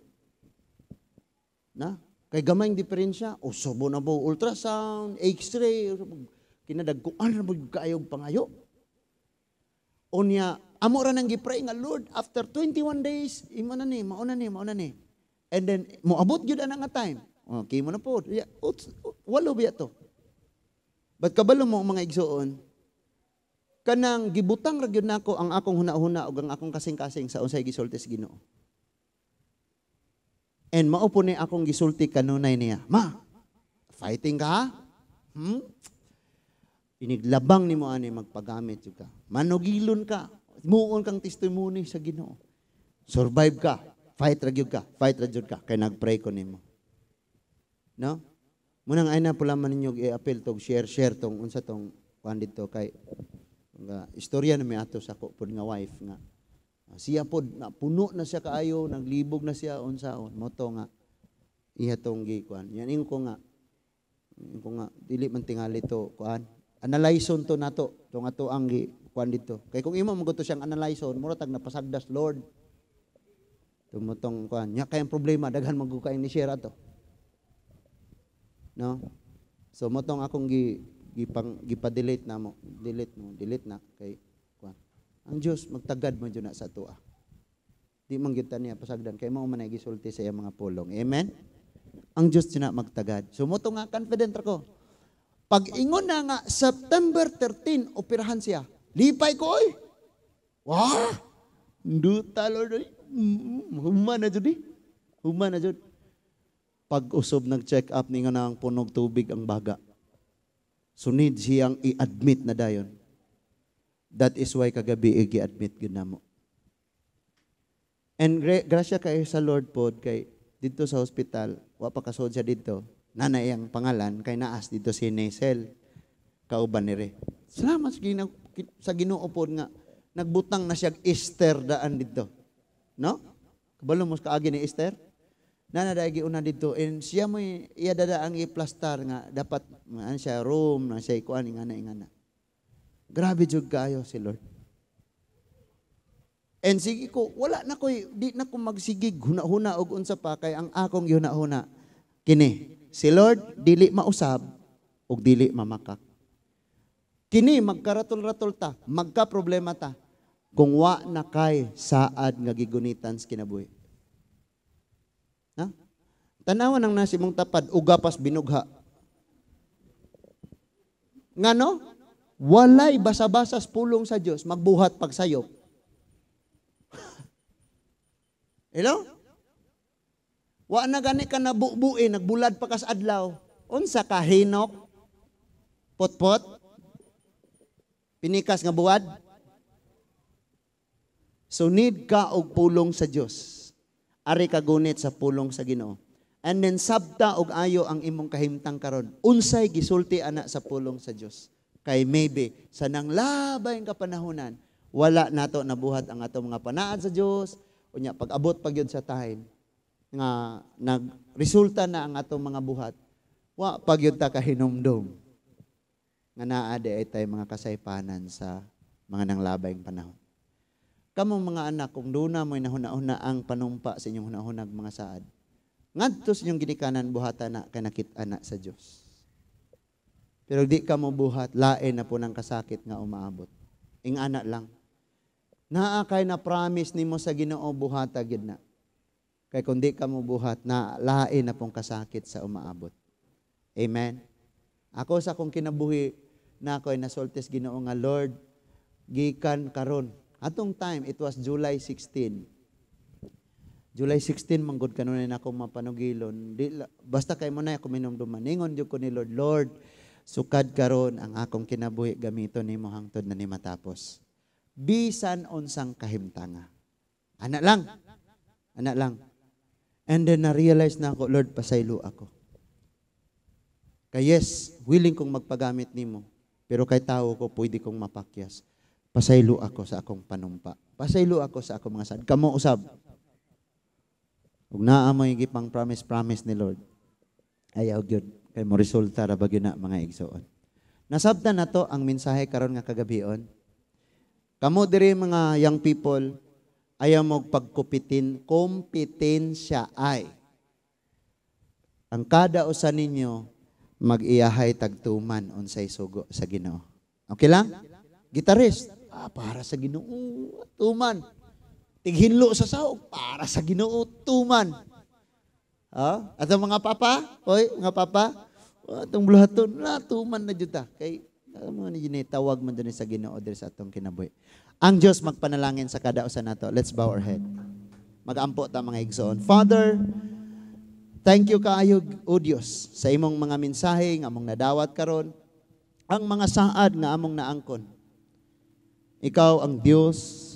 Na? Kay gamay ang diferensya, usobo na po ultrasound, x-ray, kinadagkuan na po kaayog pangayo. Unya, amo ra nang gipray nga Lord, after 21 days, imo na ni, mauna ni, mauna ni. And then moabot gyud ana nga time. Okay mo na po. Ya, walo biya to. But kabalo mo mga igsoon, kanang gibutang ra gyud nako ang akong huna-huna ug ang akong kasing-kasing sa unsay gisulti sa Ginoo. And mao po ni akong gisulti kanunay niya. Ma, fighting ka? Ha? Hmm? Iniglabang nimo ani magpagamit jud ka. Manugilon ka. Muon kang testimony sa Ginoo. Survive ka. Fight ra gyud ka. Fight ra gyud ka kay nagpray ko nimo. No? Munang ay na pula man ninyo i-appeal tog share share tong unsa tong kuan dito kay nga istorya na may ato sa ako pod nga wife nga siya pod na puno na siya kaayo, naglibog na siya unsaon moto nga iya tong gikuan. Yan ingon ko nga dili man tingali to kuan. Analyzon to nato tong ato ang gi kuan dito. Kay kung imo man siyang analyzon, mura tag napasagdas Lord. Tumutong kuan. Nya kay ang problema daghan man gud kay ni share ato. No? So motong akong gi gipang gipa-delete na mo, delete mo, delete na kay kuan. Ang Dios magtagad man jud na sa atoa. Di man gyud ta niya pasagdan kay mao man ay gisulti sa iyang mga pulong. Amen. Ang Dios jud na magtagad. So mo to nga confident ra ko. Pag ingon na nga September 13 operahan siya. Lipay ko oy. Wah! Nduta Lord oy. Human na jud eh. Human na jud. Pag usob nag-check up ni nga nang punog tubig ang baga. So need siyang i-admit na dayon. That is why kagabi i-admit gyud namo. And grasya kayo sa Lord pod kay didto sa hospital, wa pa kasod siya didto. Nanay ang pangalan kay naas didto si Nesel kauban ni re. Salamat sa Ginoo pod nga nagbutang na siya Esther daan didto. No? Kabalo mo kaagi ni Esther? Nana dai giuna didto and siya mo iya dada ang i-plastar nga dapat nga siya room na siya ikuan ingana ingana. Grabe jud kaayo si Lord. And sige ko, wala na ko, di na ko magsigig huna-huna og unsa pa kay ang akong gihuna-huna. Kini, si Lord dili mausab ug dili mamakak. Kini magkaratol-ratol ta, magka-problema ta kung wa na kay saad nga gigunitan sa kinabuhi. Ha? Tanawa nang nasi mong tapad, ugapas binugha. Ngano? Walay basa-basas pulong sa Dios, magbuhat pagsayop. Hello? Wa na gani ka nabubuin, nagbulad pa kas adlaw. Unsa ka hinok? Potpot? Pinikas nga buwad? So need ka og pulong sa Dios. Ari ka gunit sa pulong sa Ginoo. And then sabta og ayo ang imong kahimtang karon. Unsay gisulti ana sa pulong sa Dios? Kay maybe sa nanglabay nga panahonan, wala nato nabuhat ang atong mga panaad sa Dios. Unya pag-abot pa gyud sa time nga nagresulta na ang atong mga buhat, wa pa gyud ta kahinumdom nga naa di ay tay mga kasaypanan sa mga nanglabay nga panahon. Kamong mga anak, kung duna mo'y nahuna-huna ang panumpa sa inyong hunahunag mga saad, ngadto sa inyong ginikanan buhata na kay nakit-an na sa Dios. Pero di ka mo buhat, lain na po ng kasakit nga umaabot. Ingana lang. Naa kay na promise nimo sa Ginoo, buhata gid na. Kay kung di ka mo buhat, na lain na pong kasakit sa umaabot. Amen. Ako sa akong kinabuhi, na ako'y nasultis Ginoo nga, Lord, gikan karon. Atong time, it was July 16. July 16, manggod kanunay na akong mapanugilon. Di, basta kay mo na ako minumduman. Ningon jud ko ni Lord, Lord, sukad karon ang akong kinabuhi gamiton nimo hangtod na ni matapos. Bisan unsang kahimtanga. Ana lang. Ana lang. And then na-realize na ako, Lord, pasaylo ako. Kay yes, willing kong magpagamit nimo, pero kay tao ko, pwede kong mapakyas. Pasaylo ako sa akong panumpa. Pasaylo ako sa akong mga sad. Kamo usab. Ug naa mo'y gipang promise-promise ni Lord. Ayaw gyud kay mo resulta ra ba gyud na, mga igsoon. Nasabtan na to ang mensahe karon nga kagabion. Kamo diri mga young people, ayaw mo pagkupitin, kompetensya ay ang kada usa ninyo mag-iyahay tagtuman unsay sugo sa Ginoo. Okay lang? Gitarist, para sa Ginoo, tuman. Tighinlo sa saog, para sa Ginoo, tuman. At ang mga papa, oy, mga papa, atong buluhaton, na tuman na jud ta. Kay alam mo ni tawag man dun sa Ginoo diri sa atong kinabuhi. Ang Dios magpanalangin sa kada usa nato. Let's bow our head. Magampo ta, mga igsoon. Father, thank you kaayo, O Dios, sa imong mga mensahe nga among nadawat karon, ang mga saad nga among naangkon. Ikaw ang Dios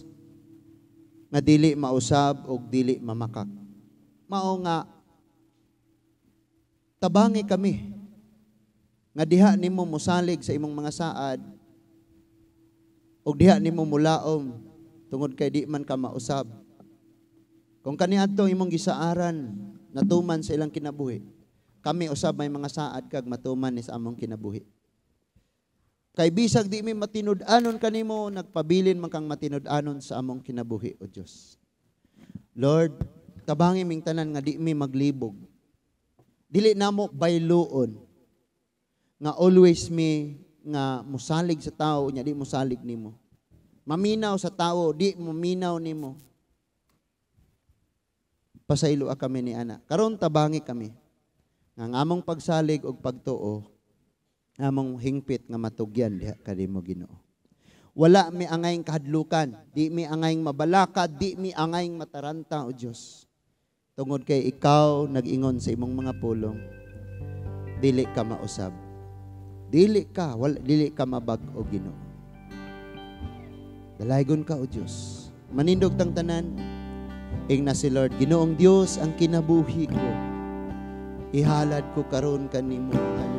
nga dili mausab ug dili mamakak. Mao nga tabangi kami nga diha nimo mosalig sa imong mga saad ug diha nimo mulaom tungod kay di man ka mausab. Kung kaniadto imong gisaaran natuman sa ilang kinabuhi, kami usab may mga saad kag matuman ni sa among kinabuhi. Kay bisag di mi matinud-anon kanimo, nagpabilin man kang matinud-anon sa among kinabuhi, O Dios. Lord, tabangi ming tanan nga di mi maglibog. Dili namo bayluon nga always mi nga musalig sa tao nya di musalig nimo. Maminaw sa tao, di maminaw nimo. Pasaylo kami ni ana. Karon tabangi kami nga ang among pagsalig og pagtuo, among hingpit nga matugyan diha kanimo, Ginoo. Wala mi angayng kahadlukan, di mi angayng mabalaka, di mi angayng mataranta, O Dios. Tungod kay ikaw nag-ingon sa imong mga pulong, dili ka mausab. Dili ka, wala, dili ka mabag-o, Ginoo. Dalaygon ka, O Dios. Manindog tang tanan, ingna si Lord, Ginoong Dios ang kinabuhi ko. Ihalad ko karon kanimo. Hallelujah.